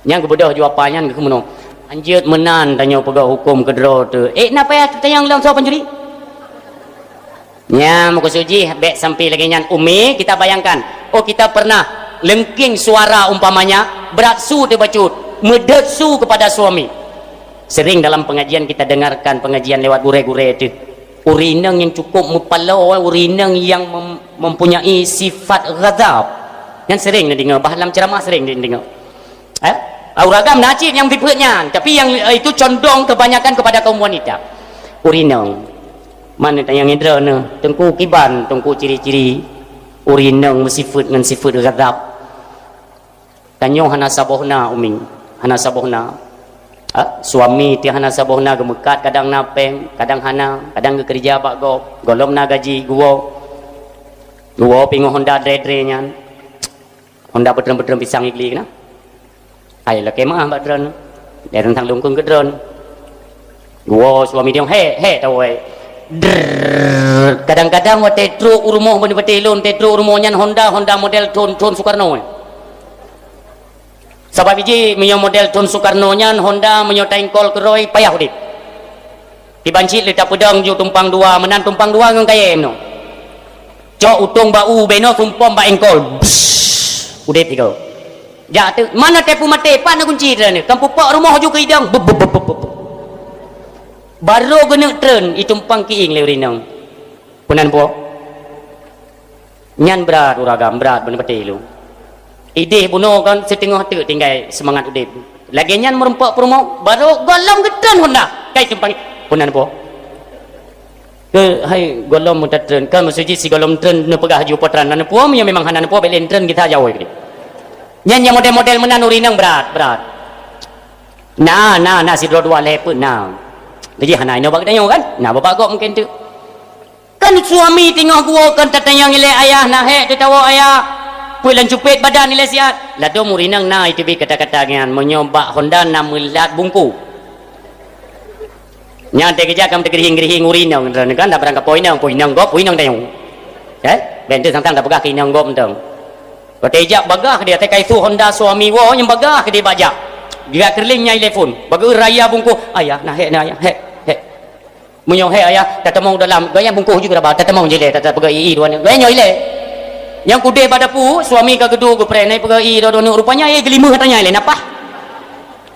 Nyang geubeudôh ju apa nyan geukheun meunoe. Anjeut meunan tanyoe peugah hukum keudroe teuh. Eh, na payah tatanyong lom soe pancuri? Nyan meukeusud jih bék sampai lagée nyan. Umi, kita bayangkan. Oh, kita pernah lengking suara umpamanya, brat su teuh bacut, meudeuet su kepada suami. Sering dalam pengajian kita dengarkan pengajian lewat gurée-gurée teuh. Ureuëng inong nyang cukup meupaloe, ureuëng inong nyang mem-, mempunyai sifat ghadab. Nyan sering neudeungoe, bah lam ceramah sering neudeungoe. Eh? Ureuëng agam na cit nyang sifeuet nyan, tapi yang, eh, itu condong kebanyakan kepada kaum wanita. Ureuëng inong. Mana tanyong indra neuh, Teungku kiban, Teungku ciri-ciri ureuëng inong meusifeuet ngon sifeuet ghadab. Tanyoe hana saboh na, Umi, hana saboh na. Ha? Suami teuh hana saboh na, geumeukat kadang na péng, kadang hana, kadang geukeureuja bak gob, gohlom na gaji, geuwoe. Geuwoe pih ngon Honda dre-dre nyan. Honda peutreun-peutreun pisang igli keunan. Hai lakée meuah bak treun. Dari teuntang lungkun keu treun. Geuwoe suami dia, "Hek, hek," tawai. Drrrr. Kadang-kadang watée trok u rumoh bak lôn, watée trok u rumoh nyan Honda, Honda model thon, thon Soekarno. Sabab iji meunyoe model thon Soekarno nyan Honda meunyoe taengkol keurôi payah udeb. Kiban cit lé tapeudong ju tumpang dua, meunan tumpang dua ngon kayée meunoe. Cok utông bak u beno sumpom bak engkol. Bsss, udeb tiga. Jak teuk, mana tepu maté, pat na kunci treun, kan pupok rumoh ju keu idong. Bup, bup, bup, bup, bup. Barô geuneuk treun, itumpang kieng lé ureueng inong. Peunan po? Nyan brat ureueng agam, brat beuneupatéh lôn. Idéh bunoe kan siteungoh teuk tinggai seumangat udeb. Lagée nyan meurumpok peurumoh, barô gohlom geutreun Honda. Kai simpang, peunan po? Keu hai gohlom meutatreun, kan meusuji sigohlom treun neupeugah ju potran na neupuo, meunyoe memang hana neupuo, bék lé treun gita jaweueb. Nyan nyang model-model meunan ureueng inong brat, brat. Na, na, na sidroe dua lhée peuet na. Jadi hana inoe bak geutanyoe kan? Na bapak gop mungken teuk. Kan suami teungoh geuwoe kan tatanyong ilée ayah, na hék teutawoe ayah. Peue lam cupet badan ilée siat. Ladom ureueng inong na iteubiet kata-kata nyan, meunyoe bak Honda na meulat bungkôh. Nyan teukeujak ka meuteugeuhing-geuhing ureueng inong, kan dak barang kapoe inong, poe inong gop, poe inong tanyoe. Eh? Bèk teuh sang-sang tapeugah keu inong gop mantong. Watée jak bagah di ateueh kaisu Honda suami woe nyang bagah di bajak. Geujak keulieng nyang ilée phon. Bagaih raya bungkôh, "Ayah, na hék na ayah, hék, hék." Meunyoe hék ayah, tatamong dalam, gaya bungkôh juga raba, tatamong jilée, tata peugah i-i dua aneuk. Gaya nyoe ilée. Nyang kudeh bak dapu, suami ka geuduek geupreh, nai peugah i dua aneuk, rupanya eh geulimeue tanya ilée, napah.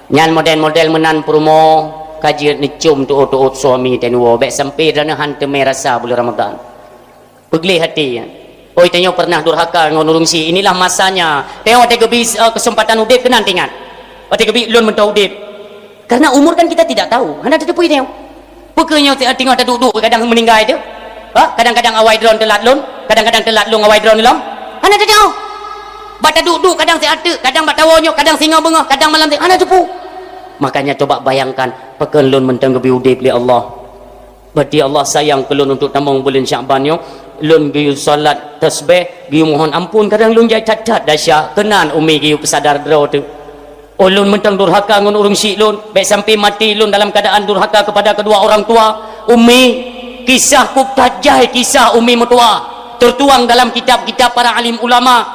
Nyan model-model meunan peurumoh, ka jeuet neucom tuôt-tuôt suami teuh neuwoe, bék sampai droeneuh han teumé rasa buleuen Ramadhan. Peugleh até. Oi, tanyoe pernah durhaka ngon ureueng syiek. Inilah masanya. Tanyoe watée geubri, eh, keuseumpatan udeb keunan teuingat. Watée geubri lôn meuntau udeb. Karena umur kan kita tidak tahu. Hana tateupeue tanyoe. Peue keuh nyoe teungoh taduek-duek kadang meuninggai teuh? Ha? Kadang-kadang awai droen teulat lôn, kadang-kadang teulat lôn awai droen lom. Hana tateupeue. Bak taduek-duek kadang siat teuk, kadang bak tawoe nyoe, kadang singoh beungoh, kadang malam teuh. Hana tateupeue. Makanya coba bayangkan, pakon lôn mantong geubri udeb lé Allah. Berarti Allah sayang keu lôn untuk tamong buleuen Syakban nyoe, lôn geuyue salat tasbih, geuyue mohon ampôn, kadang lôn jai that-that desya, keunan umi geuyue peusadar droe teuh. Oh, lôn mantong durhaka ngon ureueng syiek lôn, bék sampai maté lôn dalam keadaan durhaka kepada kedua orang tua. Umi, kisah kub that jai kisah umi meutuwah, tertuang dalam kitab-kitab para alim ulama.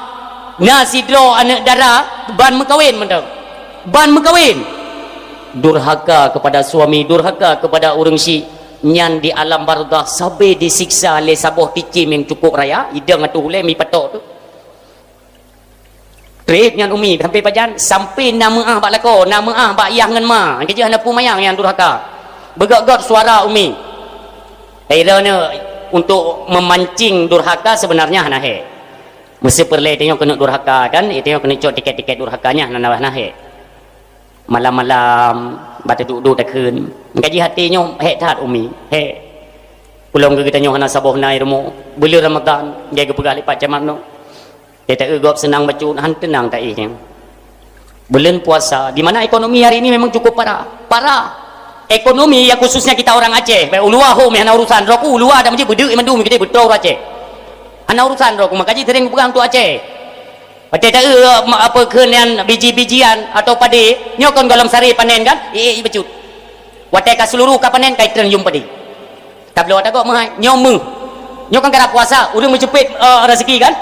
Na sidroe aneuk dara ban meukawen mantong. Ban meukawen. Durhaka kepada suami, durhaka kepada ureueng syiek. Nyan di alam barzakh sabe disiksa lé saboh cicém nyang cukup raya, idong ateueh ulée mi patok teuh. Treb nyan umi sampai pajan, sampai na meuáh bak lakoe, na meuáh bak yah ngon ma. Keujeuh hana peue manyang nyang durhaka. Beugöt-göt suara umi. Hai droeneuh, untuk memancing durhaka sebenarnya hana hék. Meusé peureulée tanyoe keuneuk durhaka kan, tanyoe keuneuk cok tiket-tiket durhaka nyan hana, hana hék. Malam-malam bak taduek-duek takheun. Meukaji até nyoe hék that umi, hék. Ulôn geutanyoe hana saboh na i rumoh. Buleuen Ramadhan, jai geupeugah lé Pak Camat nyoe. Teuta eu gob seunang bacut, han teunang taéh nyan. Buleuen puasa, di mana ekonomi hari ini memang cukup parah. Parah. Ekonomi, ya, khususnya kita orang Aceh. Baik uluwa ho meuhana urusan, droku uluwa ada meuji beudeuek mandum kita beutôi ureuëng Aceh. Hana urusan droku, maka jih sering pegang tu Aceh. Watée ta-, ma-, apa kheun nyan biji-bijian atau padi, nyoe kon gohlom sari panen kan? Iék bacut. Watée ka seuluruh ka panen, ka itreun yum padi. Tabloe tagok meuhai, nyoe meuh. Nyoe kan karab puasa, ureuëng meucupet, eh, rezeki kan?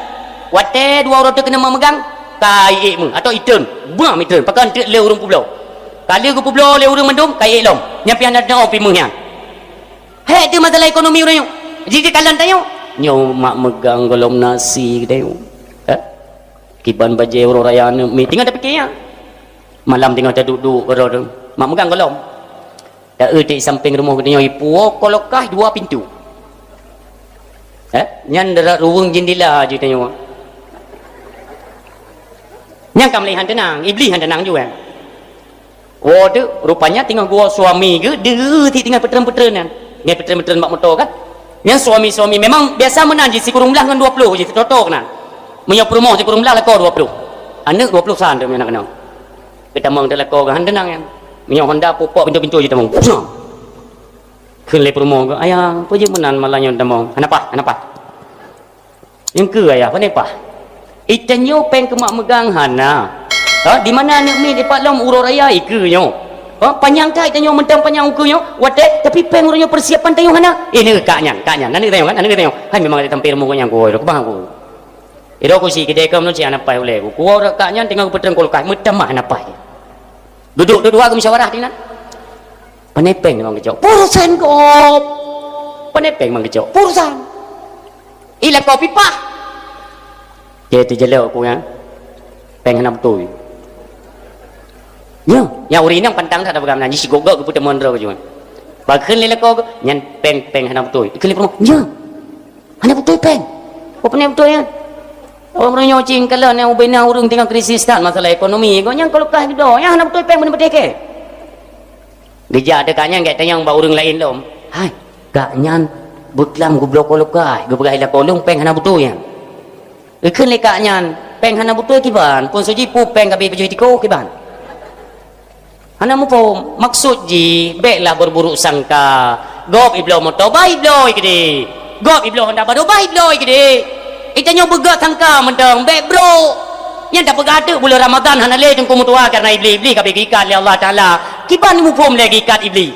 Watée dua uroe teuk keuneuk memegang, ka iék meuh atau itreun, bam itreun, pakon teuk lé ureuëng peubloe. Ka lheueh geupeubloe lé ureuëng mandum, ka iék lom. Nyan pih hana teu'oh pi meuh nyan. Hék teuh masalah ekonomi ureuëng nyoe. Jih dikalon tanyoe. Nyoe mak meugang gohlom nasi geutanyoe. Eh? Kiban bajée uroe raya aneuk miet. Tinggai tapiké nyan. Malam tinggai taduek-duek keudroe teuh. Mak meugang gohlom. Taeu di sampéng rumoh geutanyoe ipuwoe kolokah dua pintoe. Eh, nyan darat ruweueng jendela jih tanyoe. Nyang ka mulai han teunang, Iblih han teunang ju kan. Woe teuk, rupanya teungoh geuwoe suami geuh, deuh ti teungoh peutreun-peutreun nyan. Nyan peutreun-peutreun bak moto kan. Nyan suami-suami memang biasa meunan jih sikureueng blah ngon dua ploh jih teutoto keunan. Meunyoe peurumoh sikureueng blah lakoe dua ploh. Aneuk dua ploh san teuk meunyoe na keunong. Geutamong teuh lakoe geuh han teunang nyan. Meunyoe Honda pupok pintoe-pintoe jih tamong. Bang! Kheun lé peurumoh geuh, "Ayah, peue jeuet meunan malam nyoe tamong? Hana paih, hana paih." "Nyang keu ayah, pane paih?" "Itanyoe péng keumak meugang hana. Ha, di mana aneuk miet dipat lom uroe raya ikeue nyoe? Ha, panyang that itanyoe mantong panyang ukeue nyoe, watée, tapi péng uroe nyoe peusiapan tanyoe hana." Eh, nyoe kak nyan, kak nyan, aneuk tanyoe kan, aneuk tanyoe. Hai memang ada tampil muka nyang kuwoe, kubang aku. Iro ku si kedai kau meunan si hana paih ulée ku. Kuwoe uroe kak nyan teungoh geupeutrang kulkas, meutamah hana paih. Duduk dua-dua geumusyawarah di nan. "Pane péng memang geucok? Peurusan kop. Pane péng memang geucok? Peurusan." Ih, lakoe pipah. Dia teujelok aku nyan. Péng hana beutôi. Nyoe, nyang ureuëng inong pantang that peugah meunan, jih sigok-gok geupeuteumon droe keujeuet. Pakheun lé lakoe geuh, nyan péng, péng hana beutôi. Kheun lé peurumoh, "Nyoe, hana beutôi péng. Oh, pane beutôi nyan? Oh, meunyoe cing kalon nyang ubena ureuëng teungoh krisis that masalah ekonomi, gobnyan kulkas geudoe, nyan hana beutôi péng beuneuh peudeh keu." Geujak teuka nyan gét tanyong bak ureuëng laén lom. "Hai, kak nyan beuklam geubloe kulkas, geupeugah ilak kolong péng hana beutôi nyan." Geukheun lé kak nyan, "Péng hana beutôi kiban, pun suji pu péng ka abéh pajoh tiko kiban." Hana muphom, maksud jih, béklah berburuk sangka. Gob ibloe moto, bah ibloe keudeh. Gob ibloe honda baru, bah ibloe keudeh. Itanyoe beugét sangka mantong, bék brok. Nyan tapeugah teuk buleuen Ramadhan hana lé teungku meutuha kareuna Iblih, Iblih ka abéh geuikat lé Allah Taala. Kiban muphom lé geuikat Iblih.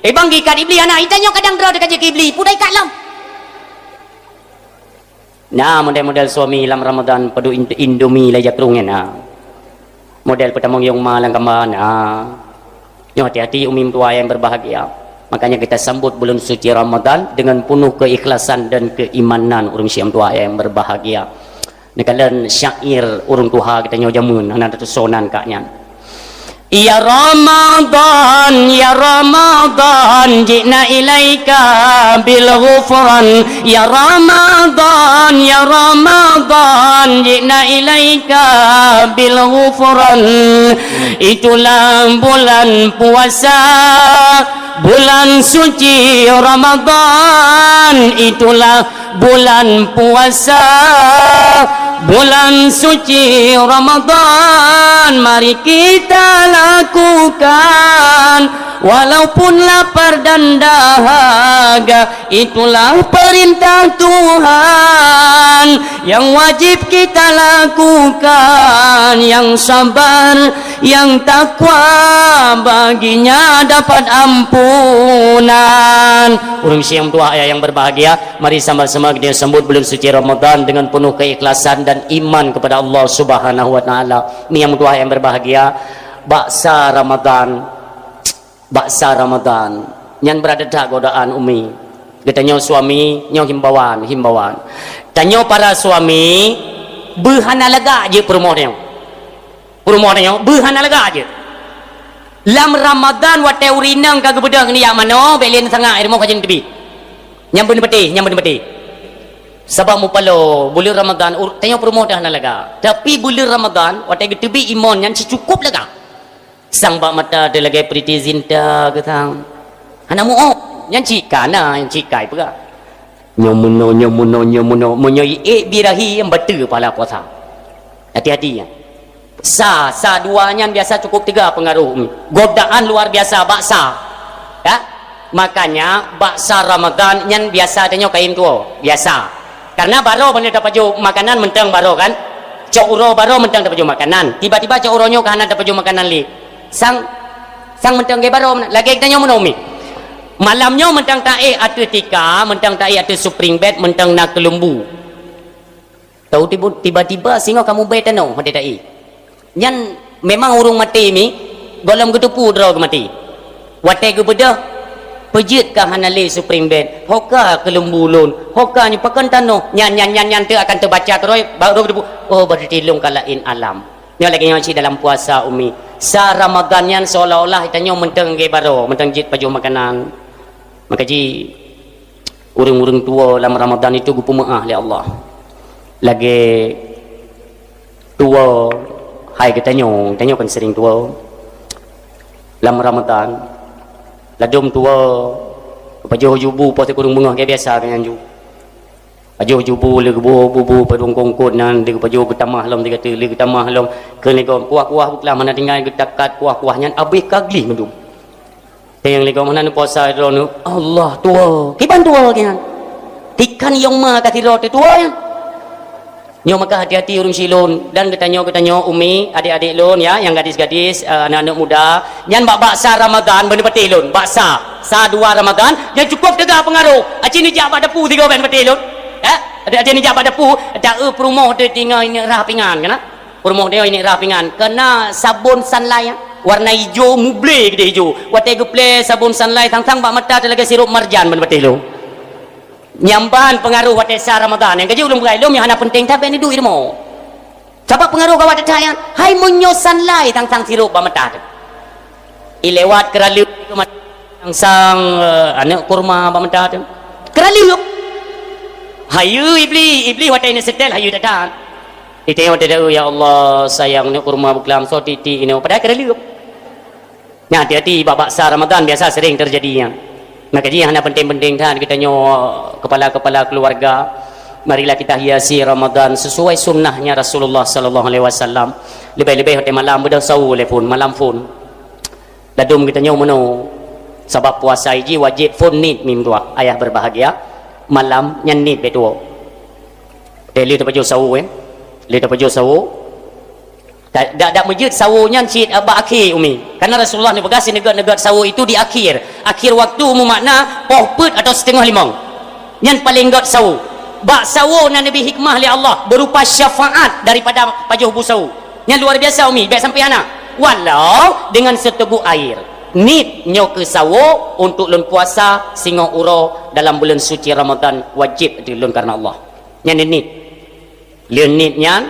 Eh, bang geuikat Iblih hana, itanyoe kadang droe teuka jeuet keu Iblih, peue dah ikat lom. Na model-model suami lam Ramadhan padub in-, Indomie laju jakrong nyan na. Model peutamong yong ma lam kamba na. Nyoe hati-hati umi meutuha yang berbahagia. Makanya kita sambut bulan suci Ramadan dengan penuh keikhlasan dan keimanan ureuëng siang tuha yang berbahagia. Neukalon syair ureuëng tuha geutanyoe jameun hana tatusonan kak nyan. Ya Ramadan, ya Ramadan, ji'na ilaika bil ghufran. Ya Ramadan, ya Ramadan, ji'na ilaika bil ghufran. Itulah bulan puasa, bulan suci Ramadan. Itulah bulan puasa, bulan suci Ramadan, mari kita lakukan, walaupun lapar dan dahaga, itulah perintah Tuhan yang wajib kita lakukan, yang sabar, yang takwa, baginya dapat ampunan. Ureuëng siang tuha yang berbahagia, mari sama-sama kita sambut bulan suci Ramadan dengan penuh keikhlasan dan iman kepada Allah Subhanahu wa Taala. Ni yang tuha yang berbahagia, baksa Ramadan, baksa Ramadan. Nyan beurada that godaan umi. Geutanyoe suami, nyoe himbauan, himbauan. Tanyoe para suami, beuhana lagak jeuet peurumoh tanyoe. Peurumoh tanyoe, beuhana lagak jeuet. Lam Ramadan watée ureuëng inong ka geubeudôh ngon jak manoe, bék lé sangat, rumoh ka jeuet teubiet. Nyang beuneupatéh, nyang beuneupatéh. Sabab mupaloe, buleuen Ramadan, ur-, tanyoe peurumoh dah hana lagak. Tapi buleuen Ramadan, watée geuteubiet imon nyan sicukup lagak. Sang bak mata teuh lagée Preity Zinta geutang. Hana muôk, nyan cit ka na, nyan cit ka ipeugah. Nyoe meunoe, nyoe meunoe, nyoe meunoe, meunyoe iék birahi nyang bateue pahala puasa. Hati-hati nyan. Sa, sa dua nyan biasa cukup teuga peungaroh. Godaan luar biasa bak sa. Ya? Makanya bak sa Ramadan nyan biasa tanyoe kayém tuwoe, biasa. Karena baroe ban tapajoh makanan mantong baroe kan. Cok uroe baroe mantong tapajoh makanan. Tiba-tiba cok uroe nyoe ka hana tapajoh makanan lé. Sang, sang mantong lagèe baroe, lagèe tanyoe meunoe mi. Malam nyoe mantong taéh ateueh tika, mantong taéh ateueh spring bed, mantong na keuleumbu. Tahu tibu-, tiba-tiba singoh kamoe bèe tanoh watèe taéh. Nyan memang ureueng maté mi, gohlom geuteupeue droe geuh maté. Watèe geubeudôh, peue jeuet ka hana lé spring bed, ho ka keuleumbu lôn, ho ka nyoe pakon tanoh, nyan, nyan, nyan, nyan teuk akan teubaca keudroe, baru geuteupeue, oh, berarti lôn ka laén alam. Nyoe lagèe nyoe cit dalam puasa, Umi. Sa Ramadan nyan seolah-olah tanyoe mantong lagèe baroe, mantong jeuet pajoh makanan. Maka jih, ureueng-ureueng tuwoe lam Ramadan itu geupeumeu'ah lé Allah. Lagèe tuwoe, hai geutanyoe, geutanyoe kan sering tuwoe. Lam Ramadan, ladôm tuwoe, geupajoh ju bu poh sikureueng beungoh, lagèe biasa geuh nyan ju. Pajoh ju bu, lheueh geuboh bu-bu padum kongkot nyan, lheueh geupajoh geutamah lom, lheueh geutamah lom. Keuneuk kuah-kuah buklam hana tinggai geutakat kuah-kuah nyan, abéh ka gleh mandum. Teunyang lé gob hana neupuasa droeneuh, Allah tuwoe. Kiban tuwoe nyan. Tikan yong ma ka sidroe teuh tuwoe nyan. Nyoe maka hati-hati ureueng silôn dan geutanyoe, geutanyoe umi, adék-adék lôn ya, nyang gadis-gadis, eh, aneuk-aneuk muda. Nyan bak, bak sa Ramadan beuneuk patéh lôn. Bak sa, sa dua Ramadan, nyan cukup teuga peungaroh. Aci neujak bak dapu sigoe bèk patéh lôn. Eh, aci neujak bak dapu, taeu peurumoh teuh tinggai neuk rhah pingan kana. Peurumoh teuh neuk rhah pingan. Kana sabon Sunlight, warna ijo muble keudéh ijo. Watèe geuplè sabon Sunlight sang-sang bak mata teuh lagèe sirup marjan beuneuk patéh lôn. Nyang ban peungaroh watèe sa Ramadan, nyang ka jeuet ulôn peugah lom nyang hana peunteng that bèk neuduek i rumoh. Sabab peungaroh gawat that nyan, hai meunyoe Sunlight sang-sang sirup bak mata teuh. I lewat keuraleueb sang-sang, eh, aneuk kurma bak mata teuh. Keuraleueb. Hayeue Iblih, Iblih watèe neuseutét hayeue that-that. Iteueng watèe, "Ya Allah, sayang aneuk kurma beuklam soe tiek-tiek inoe," padahai keuraleueb. Nyan hati-hati, bak, bak sa Ramadan biasa sering teujadi nyan. Maka jih hana peunteng-peunteng that geutanyoe kepala-kepala keuluwarga. Marilah kita hiasi Ramadan sesuai sunnahnya Rasulullah sallallahu alaihi wasallam. Leubeh-leubeh watèe malam beudôh sawo lé phôn, malam phôn. Ladôm geutanyoe meunoe, sabab puasa jih wajéb phôn niet mim dua. Ayah berbahagia, malam nyan niet bèk tuwoe. Teuh lheueh tapajoh sawo, eh. Lheueh tapajoh sawo, Ta-, dak, dak meujeuet sawo nyan cit bak akhé, Umi. Karena Rasulullah neupeugah sineugét-neugét sawo itu di akhir. Akhir waktu meumakna poh peuet atau siteungoh limong. Nyan paleng gét sawo. Bak sawo na neubi hikmah lé Allah berupa syafaat daripada pajoh bu sawo. Nyan luar biasa, Umi, bèk sampai hana. Walau dengan seteguk air. Niet nyoe keu sawo untuk lôn puasa singoh uroe dalam buleuen suci Ramadan wajéb lôn karena Allah. Nyan niet. Lheueh niet nyan,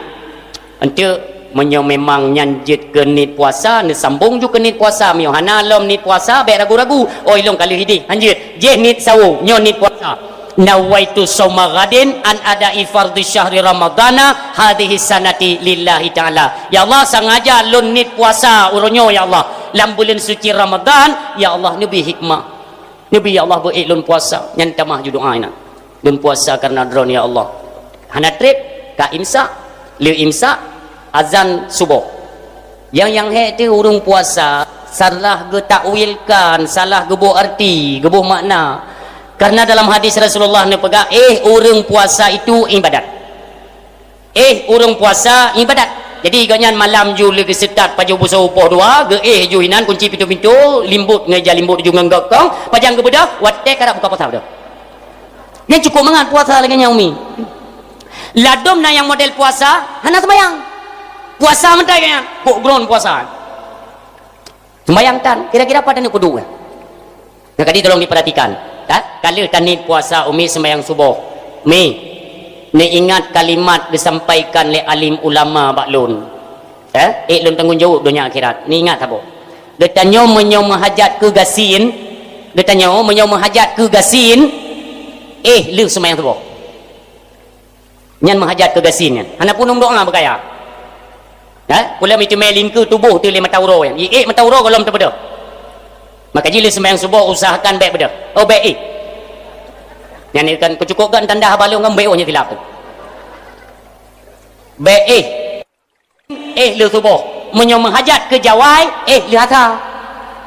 enteuk meunyoe memang nyan jeuet keu niet puasa, neusambong ju keu niet puasa. Meunyoe hana lom niet puasa, bèk ragu-ragu. "Oh, ilôn ka lheueh idéh." Hanjeuet. Jih niet sawo, nyoe niet puasa. "Nawaitu shauma ghadin an ada'i fardhi syahri ramadhana hadhihi sanati lillahi ta'ala." Ya Allah, sengaja lôn niet puasa uroe nyoe, ya Allah. Lam buleuen suci Ramadan, ya Allah, neubi hikmah. Neubi, "Ya Allah, beu ék lôn puasa." Nyan tamah ju doa inan. "Lôn puasa kareuna Droeneuh, ya Allah." Hana trép, ka imsak, lheueh imsak, azan suboh. Nyang, nyang hék teuh ureueng puasa, salah geutakwilkan, salah geuboh arti, geuboh makna. Karena dalam hadis Rasulullah neupeugah, "Éh ureueng puasa itu ibadat." Éh ureueng puasa ibadat. Jadi, gobnyan malam ju lheueh geuseutôt pajoh bu sawo poh dua, geuéh ju inan kunci pintoe-pintoe, limbot ngon ija limbot ju ngon gokong, pajan geubeudôh, watèe karap buka puasa beudôh. Nyan cukup mangat puasa lagèe nyan, Umi. Ladôm na nyang model puasa, hana seumayang. Puasa meutai gobnyan, kok gron puasa. Sembahyang tan, kira-kira pat aneuk peuduek nyan? Nyang tadi tolong diperhatikan. Ka, ka lheueh taniet puasa, Umi, sembahyang suboh. Mi, neuingat kalimat geusampaikan lé alim ulama bak lôn. Eh, ék lôn tanggong jaweueb donya akhirat. Neuingat saboh. Geutanyoe meunyoe meuhajat keu gasien, geutanyoe meunyoe meuhajat keu gasien, éh lheueh sembahyang suboh. Nyan meuhajat keu gasien nyan. Hana peunueng doa beukaya. Ha? Pula meuteumé lingkeu tuboh teuh lé mata uroe nyan. Iék mata uroe gohlom teupeudôh. Maka jih lheueh sembahyang suboh usahakan bèk beudôh. Oh, bèk éh. Nyan kan keucukôp kan tanda haba lôn kan bèk oh nyan silap tu. Bèk éh. éh lheueh suboh. Meunyoe meuhajat keu jawai, éh lheueh asa.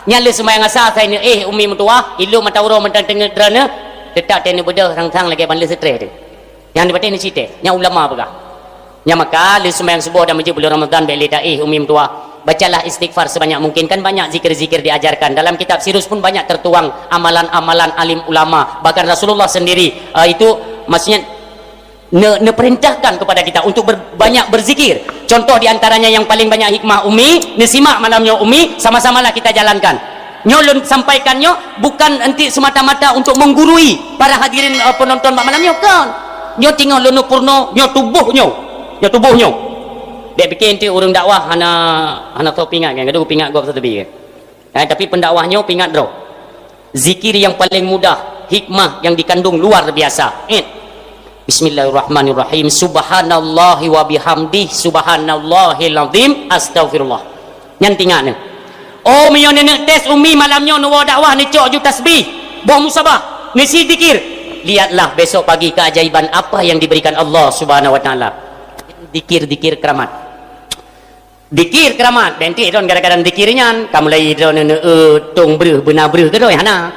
Nyan lheueh seumayang asa, asai neuéh umi meutuwah, ilop mata uroe mantong teungeut droeneuh, teutap teuh neubeudôh sang-sang lagée ban lheueh seutreh teuh. Nyang dipatéh neucit teuh, nyang ulama peugah. Nyang maka lheueh seumayang suboh dan meujeuet buleuen Ramadhan bék lé taéh umi meutuwah. Bacalah istighfar sebanyak mungkin. Kan banyak zikir-zikir diajarkan. Dalam kitab Sirus pun banyak tertuang amalan-amalan alim ulama. Bahkan Rasulullah sendiri, eh, itu maksudnya ne-, neuperintahkan kepada kita untuk ber-, banyak berzikir. Contoh di antaranya yang paling banyak hikmah umi, neusimak malam nyoe umi, sama-samalah kita jalankan. Nyoe lôn sampaikan nyoe bukan enti semata-mata untuk menggurui para hadirin, eh, penonton bak malam nyoe, kon. Nyoe teungoh lôn peurunoe, nyoe tuboh nyoe. Nyoe tuboh nyoe. Bék pike enti ureuëng dakwah hana, hana soe pingat kan, gadoh pingat gob seuteubie. Eh, tapi pendakwah nyoe pingat droe. Zikir yang paling mudah, hikmah yang dikandung luar biasa. Ingat. Bismillahirrahmanirrahim. Subhanallahi wa bihamdih, subhanallahil azim, astaghfirullah. Nyan tingat nyoe. Oh, meunyoe neuneuk tes umi malam nyoe neuwoe dakwah neucok ju tasbih, boh musabah, neusi zikir. Lihatlah besok pagi keajaiban apa yang diberikan Allah Subhanahu wa taala. Zikir-zikir keramat. Dikir keuramat, bék enti droen gara-gara dikir nyan, ka mulai droen neueu tong breuh, beuna breuh keudroe hana.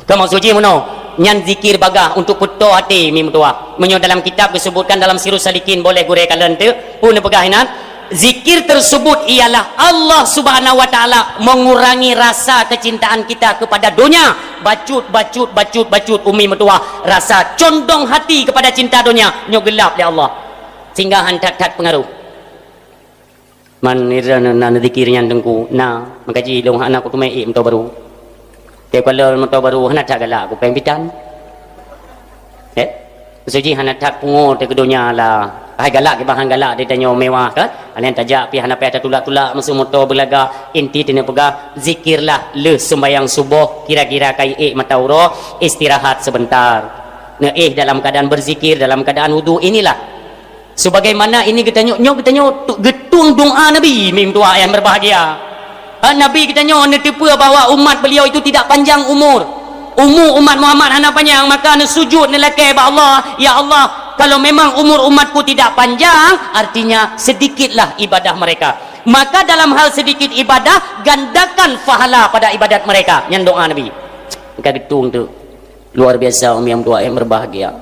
Ka maksud jih meunoe, nyan zikir bagah untuk peutoe até mi meutuwah. Meunyoe dalam kitab geusebutkan dalam Sirus Salikin, boleh gurée kalon teuk, peue neupeugah inan, zikir tersebut ialah Allah Subhanahu wa Taala mengurangi rasa kecintaan kita kepada donya. Bacut, bacut, bacut, bacut, umi meutuwah, rasa condong hati kepada cinta donya, nyoe geulab lé Allah. Sehingga han that-that pengaruh. Man ira na, na zikir nyan teungku, na, maka ji lôn hana kuteumé ék moto barô. Teuka lôn moto barô hana that galak kupéng bitan. Eh? Maksud jih hana that pungo teuh keu donya lah. Hai galak kiban han galak di tanyoe mewah kan? Alèh tajak pih hana payah tatulak-tulak meuseu moto beulaga. Inti teuneuk peugah, zikirlah lheueh sembahyang suboh kira-kira ka ék mata uroe, istirahat sebentar. Neuéh dalam keadaan berzikir, dalam keadaan wudu. Inilah Sebagaimana ini geutanyoe, nyoe geutanyoe tu-, geutueng doa Nabi, mi meutuwah nyang berbahagia. Ha, Nabi geutanyoe neuteupeue bahwa umat beliau itu tidak panjang umur. Umu umat Muhammad hana panjang, maka neusujud neulakée bak Allah, "Ya Allah, kalau memang umur umatku tidak panjang, artinya sedikitlah ibadah mereka. Maka dalam hal sedikit ibadah, gandakan pahala pada ibadat mereka." Nyan doa Nabi. Maka geutueng tu. Luar biasa, umi meutuwah nyang berbahagia.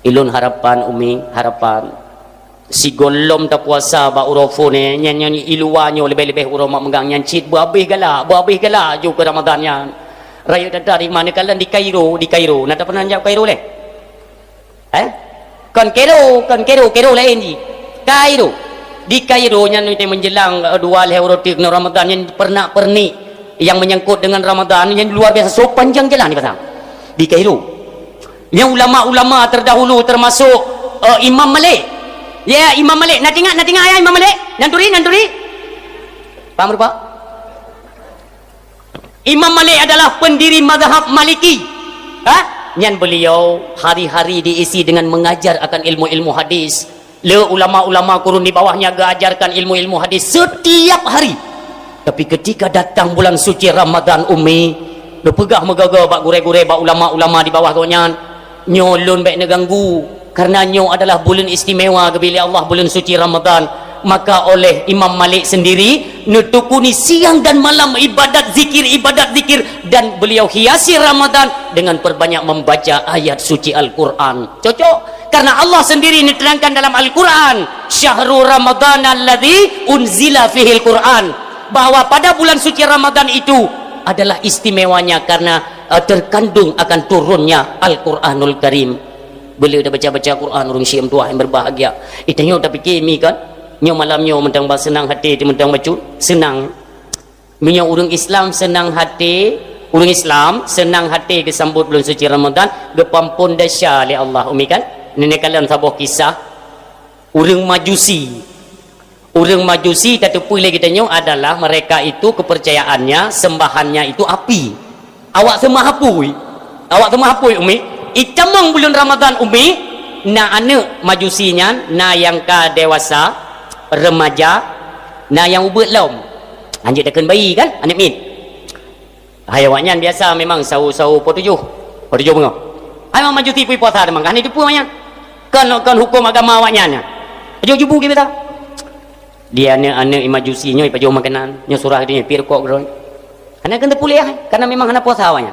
Ilôn harapan, umi, harapan. Sigohlom tapuasa bak uroe phon nyan, nyan i luwa nyoe leubeh-leubeh uroe mak meugang nyan cit beuhabéh galak, beuhabéh galak ju keu Ramadhan nyan. Rayeuk that-that di mana kalan di Kairo, di Kairo. Na tapeunan jak Kairo lé? Eh? Kon Kairo, kon Kairo, Kairo laén jih. Kairo. Di Kairo nyan menjelang, eh, dua lhèe uroe teuk keunoe Ramadhan nyan peurenak-peurenik yang menyangkut dengan Ramadhan nyan luar biasa. So panjang jalan di pasang. Di Kairo. Nyang ulama-ulama terdahulu termasuk, eh, Imam Malik. Ya, Imam Malik. Na teuingat, na teuingat ya Imam Malik? Nan turi, nan turi? Paham rupa? Imam Malik adalah pendiri mazhab Maliki. Ha? Nyan beliau hari-hari diisi dengan mengajar akan ilmu-ilmu hadis. Le ulama-ulama kurun di bawahnya geuajarkan ilmu-ilmu hadis setiap hari. Tapi ketika datang bulan suci Ramadan, umi, geupeugah meugaga bak gurée-gurée, bak ulama-ulama di bawah gobnyan, "Nyoe lôn bék neuganggu, karena nyoe adalah buleuen istimewa geubri lé Allah, buleuen suci Ramadan." Maka oleh Imam Malik sendiri neutekuni siang dan malam ibadat zikir, ibadat zikir, dan beliau hiasi Ramadan dengan perbanyak membaca ayat suci Al-Quran. Cocok? Karena Allah sendiri neuteuangkan dalam Al-Quran, "Syahru Ramadan alladzi unzila fihil Quran," bahwa pada bulan suci Ramadan itu adalah istimewanya karena, eh, terkandung akan turunnya Al-Quranul Karim. Bila dah baca-baca Quran, ureuëng syiek meutuwah yang berbahagia. Ita nyoe tapike mi kan? Nyoe malam nyoe mantong ba seunang hati, mantong bacut, seunang. Meunyoe ureuëng Islam seunang hati, ureuëng Islam seunang hati geusambot bulan suci Ramadan, geupampon desya lé Allah, umi kan? Nenek kalian saboh kisah, ureuëng Majusi. Ureuëng Majusi tateupeue lé geutanyoe adalah mereka itu kepercayaannya, sembahannya itu api. Awak seumah apui. Awak seumah apui, umi. Itamong buleuen Ramadan, umi, na aneuëk Majusi nyan, na nyang ka dewasa, remaja, na nyang ubeut lom. Hanjeuet takheun bayi kan, aneuëk miet. Hai awaknyan biasa memang sahur-sahur poh tujoh. Poh tujoh beungoh. Hai memang Majusi pui puasa teuma, hana jiteupeue awaknyan. Kon, kon huköm agama awaknyan nyan. Tujoh jubu geuh biasa. Di aneuk-aneuk i Majusi nyoe ipajoh makanan, nyoe surah geutanyoe, piep rukok keudroe. Hana keuneuk puléh, karena memang hana puasa awaknyan.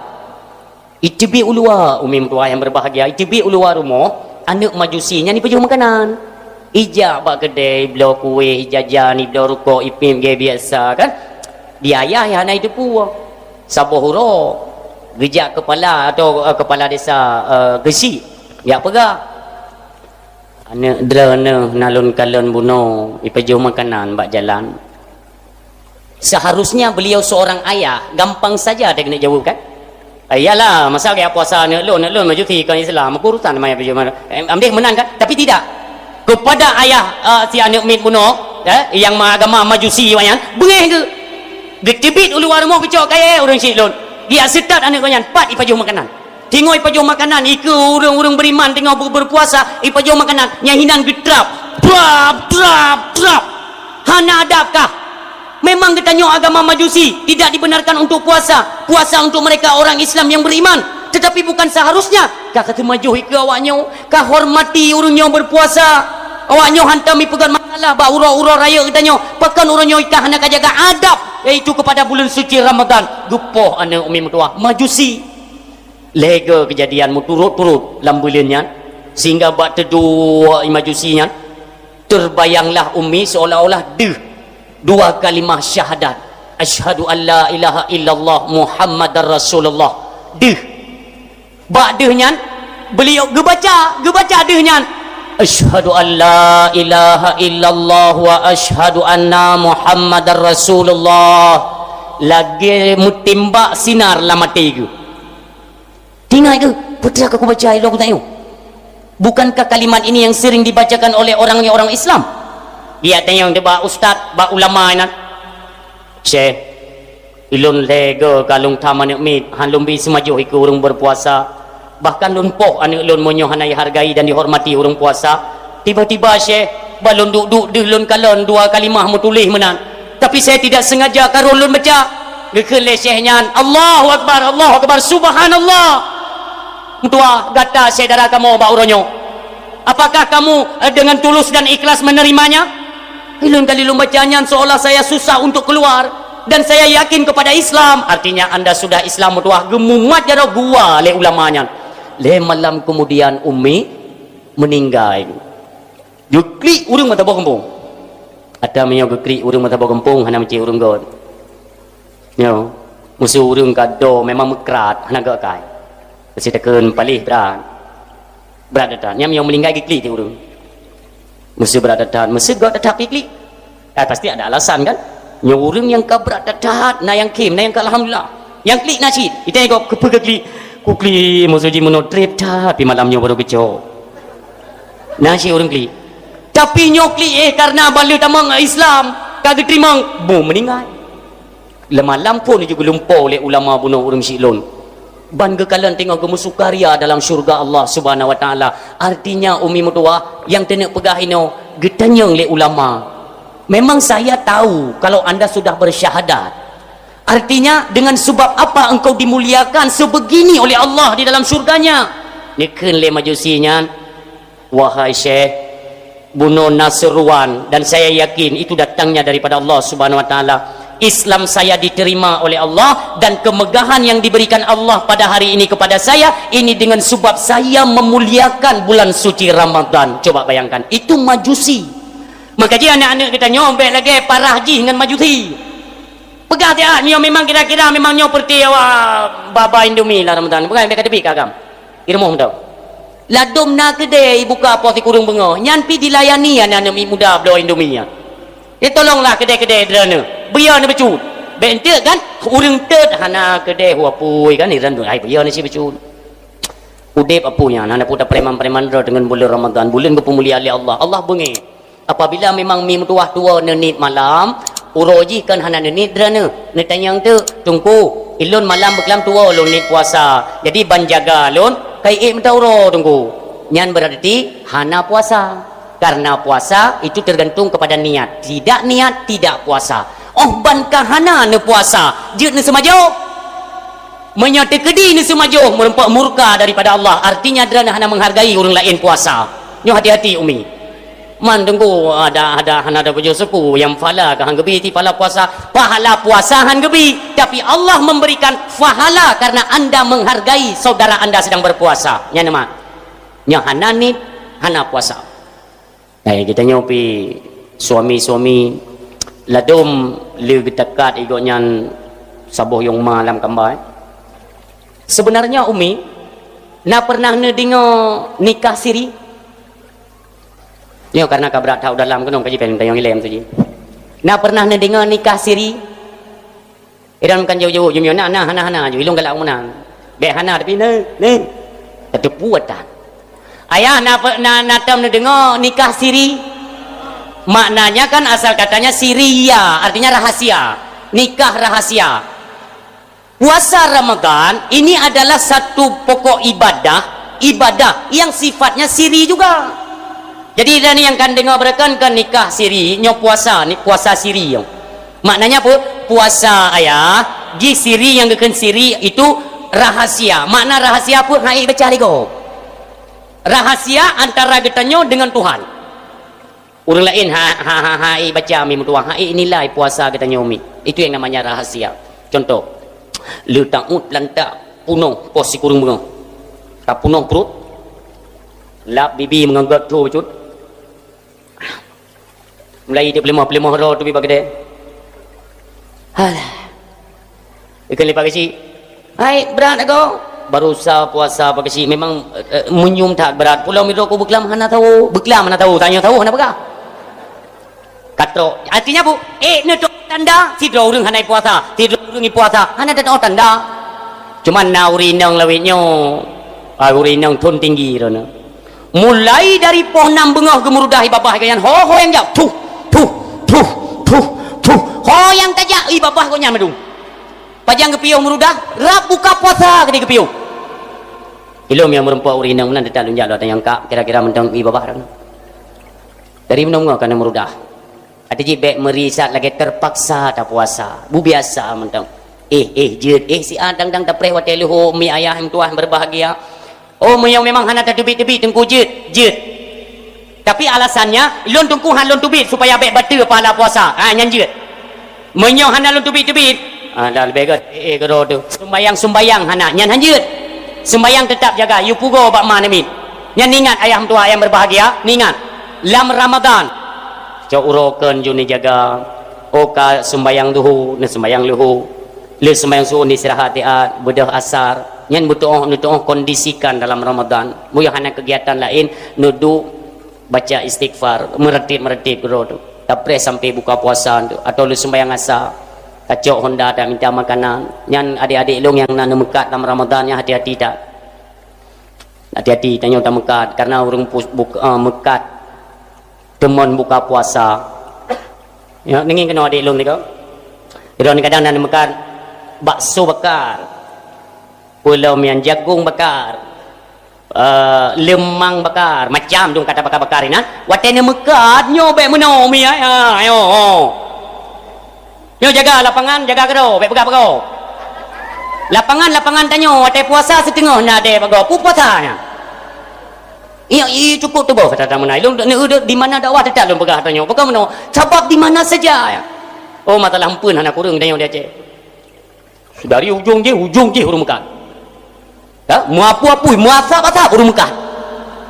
Iteubiet u luwa, umi meutuwah nyang berbahagia, iteubiet u luwa rumoh, aneuk Majusi nyan ipajoh makanan. Ijak bak keudè, ibloe kueh, ijajan, ibloe rukok, ipiep lagèe biasa kan. Di ayah hana iteupeue. Saboh uroe, geujak kepala atau, eh, kepala desa, eh, Geuchik, jak peugah. Aneuk droeneuh na lôn kalon bunoe, ipajoh makanan bak jalan. Seharusnya beliau seorang ayah, gampang saja dia keuneuk jaweueb kan? "Eh, iyalah, masa geujak puasa aneuk lôn, aneuk lôn Majusi kon Islam, apa urusan sama ipajoh makanan?" Eh, amdeh meunan kan? Tapi tidak. Kepada ayah, eh, si aneuk miet bunoe, eh, nyang ma-, agama Majusi awaknyan, beungéh geuh. Geuteubiet u luwa rumoh geucok kayèe ureueng chik lôn. Geujak seutat aneuk geuh nyan, pat ipajoh makanan. Teungoh ipajoh makanan, ikeue ureueng-ureueng beriman teungoh beu-, berpuasa, ipajoh makanan, nyan hinan geutrap. Trap, trap, trap. Hana adab kah? Memang geutanyoe agama Majusi, tidak dibenarkan untuk puasa. Puasa untuk mereka orang Islam yang beriman. Tetapi bukan seharusnya. Ka, ka teumajoh ikeue awaknyoe, ka hormati ureueng nyoe berpuasa. Awaknyoe hantom ipeugöt masalah bak uroe-uroe rayeuk geutanyoe. Pakon uroe nyoe ka hana ka jaga adab, yaitu kepada buleuen suci Ramadan. Geupoh aneuk umi meutuwah, Majusi. Lhèe goe keujadian meuturot-turot lam buleuen nyan, sehingga bak teuduek i Majusi nyan, terbayanglah umi seolah-olah deuh dua kalimah syahadat, "Asyhadu an la ilaha illallah Muhammadar Rasulullah." Deuh. Bak deuh nyan, beliau geubaca, geubaca deuh nyan, "Asyhadu an la ilaha illallah wa asyhadu anna Muhammadar Rasulullah." Lagèe meutimbak sinar lam até geuh. Teuingat keuh, peue teuma ka kubaca ilôn kutanyong? Bukankah kalimat ini yang sering dibacakan oleh orang-orang Islam? Geujak tanyong bak ustaz, bak ulama inan. "Syekh, ilôn lhèe goe ka lôn tham aneuk miet, han lôn bi seumajoh ikeue ureueng berpuasa. Bahkan lôn poh aneuk lôn meunyoe hana dihargai dan dihormati ureueng puasa. Tiba-tiba, Syekh, ban lôn duek-duek deuh lôn kalon dua kalimah meutuléh meunan. Tapi saya tidak sengaja ka rhot lôn baca." Geukheun lé syekh nyan, "Allahu Akbar, Allahu Akbar, Subhanallah." "Meutuwah, gata syedara kamoe bak uroe nyoe. Apakah kamu, eh, dengan tulus dan ikhlas menerimanya?" "Ilôn kali lôn baca nyan seolah saya susah untuk keluar dan saya yakin kepada Islam." "Artinya anda sudah Islam, meutuwah," geumumat jaroe gua lé ulama nyan. Lhèe malam kemudian umi meninggai. Geuklik ureueng meusaboh gampông. Ata meunyoe geuklik ureueng meusaboh gampông hana meucit ureueng göt. Nyoe, meuseu ureueng ka do memang meukrat, hana göt kai. Meuseu takheun paléh brat. Brat that-that. Nyan meunyoe meuninggai geuklik teuk ureueng. Meuseu brat that-that, meuseu göt that-that geuklik. Ah, pasti ada alasan kan? Nyoe ureueng nyang ka brat that-that, na nyang khém, na nyang ka alhamdulillah. Nyang klik na cit, itée gob keupeue geuklik. Kuklik, meuseu jimeunoe trép that, pi malam nyoe barô geucok. Na cit ureueng klik. Tapi nyoe klik, eh, karena ban lheueh tamong Islam, ka geuteurimong, boh meuninggai. Leumalam phon jeuet geulumpo lé ulama bunoe ureueng syiek lôn. Ban geukalon teungoh geumeusukaria dalam syeuruga Allah Subhanahu wa Taala. Artinya, umi meutuwah nyang teuneuk peugah inoe geutanyong lé ulama. Memang saya tahu kalau anda sudah bersyahadat. Artinya, dengan sebab apa engkau dimuliakan sebegini oleh Allah di dalam syurganya? Neukheun lé Majusi nyan, "Wahai Syekh, bunoe na seuruan dan saya yakin itu datangnya daripada Allah Subhanahu wa Taala. Islam saya diterima oleh Allah dan kemegahan yang diberikan Allah pada hari ini kepada saya, ini dengan sebab saya memuliakan bulan suci Ramadan." Coba bayangkan, itu Majusi. Maka jih aneuk-aneuk geutanyoe bèk lagèe parah jih ngon Majusi. Peugah siat, nyoe memang kira-kira memang nyoe peureuti awak ba-ba Indomie lam Ramadan. Peugah bèk ka teubiet keu agam. Di rumoh mantong. Ladôm na keudè ibuka poh sikureueng beungoh, nyan pih dilayani aneuk-aneuk muda bloe Indomie nyan. Jadi tolonglah keudè-keudè droeneuh. Beu yo neuh bacut. Bèk enteuk kan? Ureueng teut hana keudè hu apui kan, iran tu, "Hai, beu yo neuh sit bacut." Udép apui nyan, hana peue tapreman-preman droe deungon buleuen Ramadan, buleuen geupeumulia lé Allah. Allah beungèh. Apabila memang mi meutuwah tuwoe neuniet malam, uroe jih kon hana neuniet droeneuh. Neutanyong teuk, "Teungku, ilôn malam beukelam tuwoe lôn niet puasa. Jadi ban jaga lôn, ka iék meuta uroe, Teungku." Nyan berarti hana puasa. Karena puasa itu tergantung kepada niat. Tidak niat, tidak puasa. Oh, ban ka hana neupuasa, jeuet neuseumajoh. Meunyoe teukeudi neuseumajoh, meureumpok murka daripada Allah. Artinya, droeneuh hana menghargai ureueng laén puasa. Nyoe hati-hati, umi. Man Teungku, ada, ada, hana ada bujur suku, nyang pahala ka han geubi, ti pahala puasa. Pahala puasa han geubi, tapi Allah memberikan pahala karena anda menghargai saudara anda sedang berpuasa. Nyan mah. Nyan hana niet, hana puasa. Eh, geutanyoe pi suami-suami ladom le geutakat igoe nyan saboh yong ma lam kamba, eh. Sebenarnya Umi, na pernah neudeungoe nikah siri? Nyoe karena ka brat that u dalam keunong kaji pen tanyong ilem tu ji. Na pernah neudeungoe nikah siri? Iran kan jauh-jauh jumio na, na, hana, hana ju ilong galak meunan. Bek hana tapi ne, ne. Tetepu atan. Ayah na, pe- na, na tam neudeungoe nikah siri? Maknanya kan asal katanya siriya, artinya rahasia. Nikah rahasia. Puasa Ramadan ini adalah satu pokok ibadah, ibadah yang sifatnya siri juga. Jadi dan yang kan dengar berakan kan nikah siri, nyoe puasa, ni puasa siri nyoe. Maknanya apa? Puasa ayah, ji siri yang geukheun siri itu rahasia. Makna rahasia apa? Hai baca lego. Rahasia antara geutanyoe dengan Tuhan. Ureuëng laén ha ha ha hai baca mi meutuah, hai nilai puasa geutanyoe mi. Itu yang namanya rahasia. Contoh, le taut lantak punoh pos sikureueng beungoh. Ka punoh pruet, lap bibi meungeugöt tho bacut. Mulai di peulimoh-peulimoh ro tu bi bagede. Halah. Ikan lipat kecil. Hai, berat aku. Baru sa puasa apa kecil. Memang eh, menyum that berat. Pulau Midro aku beklam hana tahu. Beklam hana tahu. Tanya tahu hana pegang. Katrok. Artinya bu, eh, ni tu tanda sidro urang hana puasa. Sidro urang puasa. Hana ada tanda. Cuman na urang inong lawit nyo. Ah, urang inong thon tinggi rona. Mulai dari poh nam beungoh geumurudah i babah geuh nyan, ho, ho nyang jak, tuh, tuh, tuh, tuh, tuh. Ho nyang tajak i babah geuh nyan meudung. Pajang geupiôh murudah, rab buka puasa keudeh geupiôh. Ilom nyang meureumpok ureuëng inong meunan teutab lôn jak lôn tanyong kak, kira-kira mantong i babah ran. Dari meunong ka na murudah. Ati jih bék meuri sat lagée terpaksa tapuasa. Bubiasa mantong. Eh, eh, jeuet, eh, siat dang-dang tapreh watée leuho mi ayah nyang tuah berbahagia. Oh, meunyoe memang hana tateubiet-teubiet teungku jeuet, jeuet. Tapi alasannya, lôn teungku han lôn teubiet supaya bék bateue pahala puasa. Ha, nyan jeuet. Meunyoe hana lôn teubiet-teubiet, ha, dah leubeh gét. Eh, eh, keudroe tu. Sumbayang-sumbayang hana, nyan han jeuet. Sumbayang tetap jaga, yue pugoe bak ma namiet. Nyan ingat ayah meutuah ayah berbahagia, ingat. Lam Ramadan, cok uroe kön ju neujaga. Oh ka sumbayang duhu, neusumbayang luhu. Le sumbayang subuh neustirahat tiat, beudôh asar. Nyan beutuoh neutuoh kondisikan dalam Ramadan. Meunyoe hana keugiatan laén, neuduek baca istighfar, meureuteb-meureuteb keudroe tu. Tapreh sampai buka puasa tu, atau le sumbayang asa. Tacok honda, taminta makanan. Nyan adek-adek lôn nyang na neumeukat dalam Ramadan nyan hati-hati that. Hati-hati tanyoe tameukat karena ureuëng pus- buka, uh, meukat teumon buka puasa. Ya, ningin keunoe adek lôn niko. Droe kadang na neumeukat bakso bakar. Pulo mian jagung bakar. Uh, leumang bakar, macam dong kata bakar-bakar inan. Watée neumeukat nyoe bék meunoe mi ai. Ha, ayo. Nyoe jaga lapangan, jaga keudroe, bék peugah-peugah. Lapangan, lapangan tanyoe, watée puasa siteungoh na deh bagoe, peue puasa nyan. Iya, iya cukup tuboh kata tamu na. Ilong di mana dakwah tetap lôn peugah tanyoe. Peugah meunoe, sabab di mana saja ya. Oh, masalah empeun hana kureueng tanyoe di Aceh. Dari ujung jih, ujung jih ureuëng meukat. Ya, muapu-apui, muasap-asap ureuëng meukat.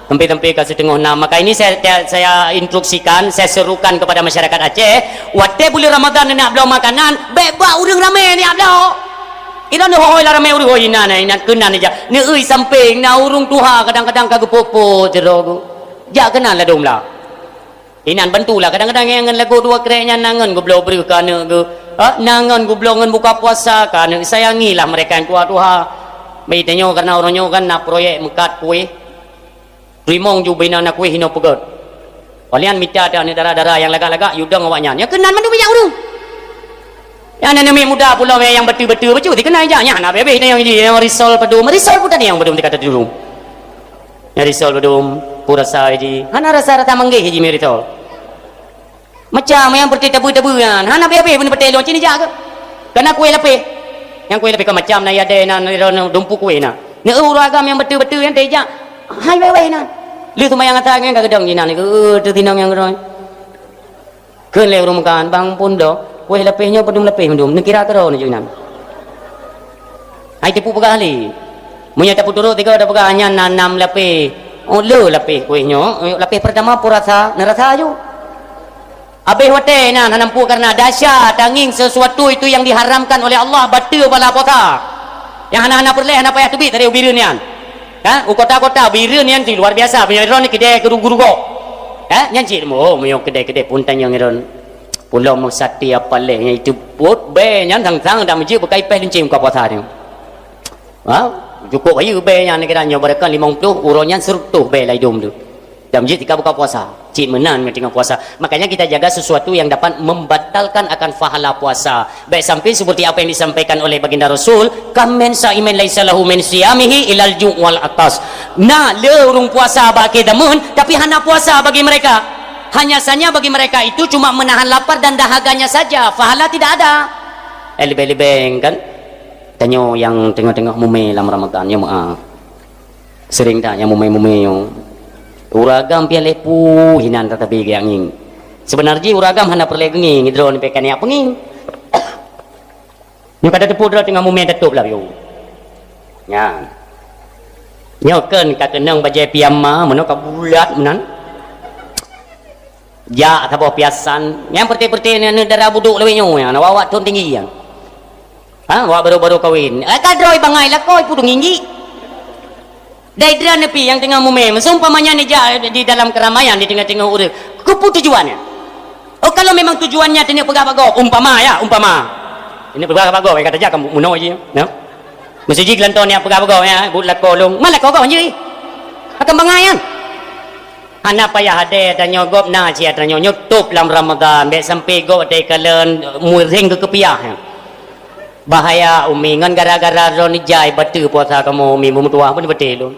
Sampai-sampai ka siteungoh nam. Maka ini saya, saya, saya instruksikan, saya serukan kepada masyarakat Aceh, watée buleuen Ramadan nak bloe makanan, bék bak ureuëng ramé nak bloe. Inan hôi lah ramé ureuëng hôi inan, inan keunan ija. Neui samping na ureuëng tuha kadang-kadang ka geupok-pok sidroe geuh. Jak keunan ladom lah. Inan bantulah, kadang-kadang nyang ngon lagoe dua krek nyan na ngon geubloe breueh keu aneuk geuh. Ha, na ngon geubloe ngon buka puasa keu aneuk, sayangilah mereka nyang tuha-tuha. Bagi tanyoe karena uroe nyoe kan na proyek meukat kueh. Teurimong ju bina na kueh inoe peugét. Walian mita teuh aneuk dara-dara nyang lagak-lagak, yue dong awaknyan. Nyang keunan mandum bijak ureuëng. Nyang aneuk miet muda pulo nyang beutôi-beutôi bacut dikeunai jak nyan habéh-habéh nyang ji nyang risol padum, risol pun tadi nyang padum tika teuh dulu. Nyang risol padum, pun rasa ji. Hana rasa-rasa manggéh ji mi risol. Macam nyang peureute tabeue-tabeue nyan, hana habéh-habéh pun patéh lôn cit jak keuh. Kana kueh lapéh. Nyang kueh lapéh ka macam na yadé na dumpu kueh na. Neu ureuëng agam nyang beutôi-beutôi nyan teuh jak. Hai wéh-wéh na. Lheueh seumayang asar nyan ka geudong jinan, "Eh, teutinong nyang keudroe." Kheun lé ureueng meukat, "Bang, phôn bloe, kueh lapéh nyoe padum lapéh mandum, neukira keudroe neujok inan." Hai teupeu peugah lé. Meunyoe tapeuturot sigoe tapeugah nyan na nam lapéh. Oh, le lapéh kueh nyoe, lapéh peurtama peue rasa, neurasa ju. Abéh watée na hana muphom kareuna dahsyat, tangieng sesuatu itu yang diharamkan oleh Allah, bateue pahala puasa. Nyang hana-hana peureulée hana payah teubiet dari u Bireuen nyan. Ha? U kota-kota Bireuen nyan si luar biasa, meunyoe droeneuh keudè guru-guru gob. Ha? Nyan cit, oh, meunyoe keudè-keudè phôn tanyong droeneuh. Pulo meusatia paléh nyang itu buet bée nyan sang-sang dan meujeuet beukai péh leunceng buka puasa nyoe. Ha? Cukup hayeue bée nyan kira nyoe, barangkali limong ploh, uroe nyan seureutôh bée lam idong tu. Dan meujeuet tika buka puasa. Cit meunan nyoe teungoh puasa. Makanya kita jaga sesuatu yang dapat membatalkan akan pahala puasa. Baik sampai seperti apa yang disampaikan oleh Baginda Rasul, "Kam min saimin laisa lahu min siyamihi ilal ju' wal atas." Na le ureueng puasa bak akhé zaman, tapi hana puasa bagi mereka. Hanya saja bagi mereka itu cuma menahan lapar dan dahaganya saja, pahala tidak ada. Eh, leubeh-leubeh kan? Tanyoe nyang teungoh-teungoh mumè lam Ramadan, nyoe meu'ah. Sering that nyang mumè-mumè nyoe. Ureueng agam pian lé pu hinan tatabi geuyak ngieng. Seubeuna jih ureueng agam hana peureulèe geungieng, droeneuh pih ka neujak peungieng. Nyoe ka tateupeue droe teungoh mumè tatôb lam yôh. Nyan. Nyoe kheun ka keunong bajèe piyama, meunoe ka bulat meunan. Jak saboh piasan, nyang peureté-peureté nyan dara budôk lawét nyoe nyan, awak-awak thôn tinggi nyan. Ha, awak baru-baru kawin. Eh, ka droe bangai lakoe pudong inggik. Dai droeneuh pih nyang teungoh mumè, seumpamanya neujak di dalam keramaian, di teungoh-teungoh ureueng. Keupeue tujuan nyan? Oh, kalau memang tujuannya teuneuk peugah bak gob, umpama ya, umpama. Ini peugah bak gob, kata jak kamu munoe jih, ya. Mesti jih geulantô niat peugah bak gob, ya, buet lakoe lôn. Man lakoe gob jih. Akan bangai kan? Hana payah hadé tanyoe gob na cit tanyoe nyoe tôb lam Ramadan, bèk sampai gob watèe kalon muréng keu keupiah. Bahaya umi ngon gara-gara droeneuh jai bateue puasa kamoe umi, beumeutuwah pun beutôi lôn.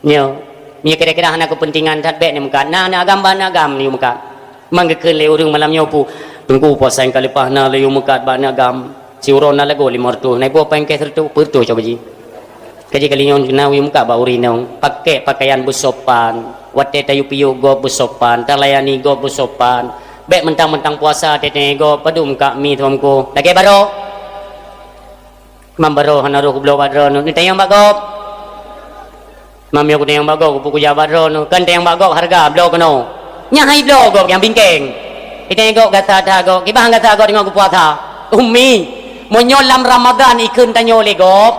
Nyoe, nyoe kira-kira hana keupeuntengan that bèk neumeukat. Na aneuk agam bak aneuk agam neumeukat. Man geukheun lé ureueng malam nyoe pu, "Teungku, puasa nyang ka leupah na lôn meukat bak aneuk agam. Siuroe na lagoe limong reutôh, na iboh pakéng seureutôh, peuet reutôh coba jih." Ka jikali nyoe na uyueng muka bak ureueng inong, pakai pakaian beusopan, watèe tayue piôh gob beusopan, talayani gob beusopan. Bèk mentang-mentang puasa teuntèe gob padum ka mi tuanku. Lagèe baroe. Mam baroe hana roh kubloe bak droeneuh, neutanyong bak gob. Mam nyoe kutanyong bak gob, keupeue kujak bak droeneuh, kan tanyong bak gob hareuga bloe keunoe. Nyan hai bloe gob nyang bingkeng. Itanyong gob gata that gob, kiban gata gob teungoh geupuasa. Umi, meunyoe lam Ramadan ikheun tanyoe lé gob,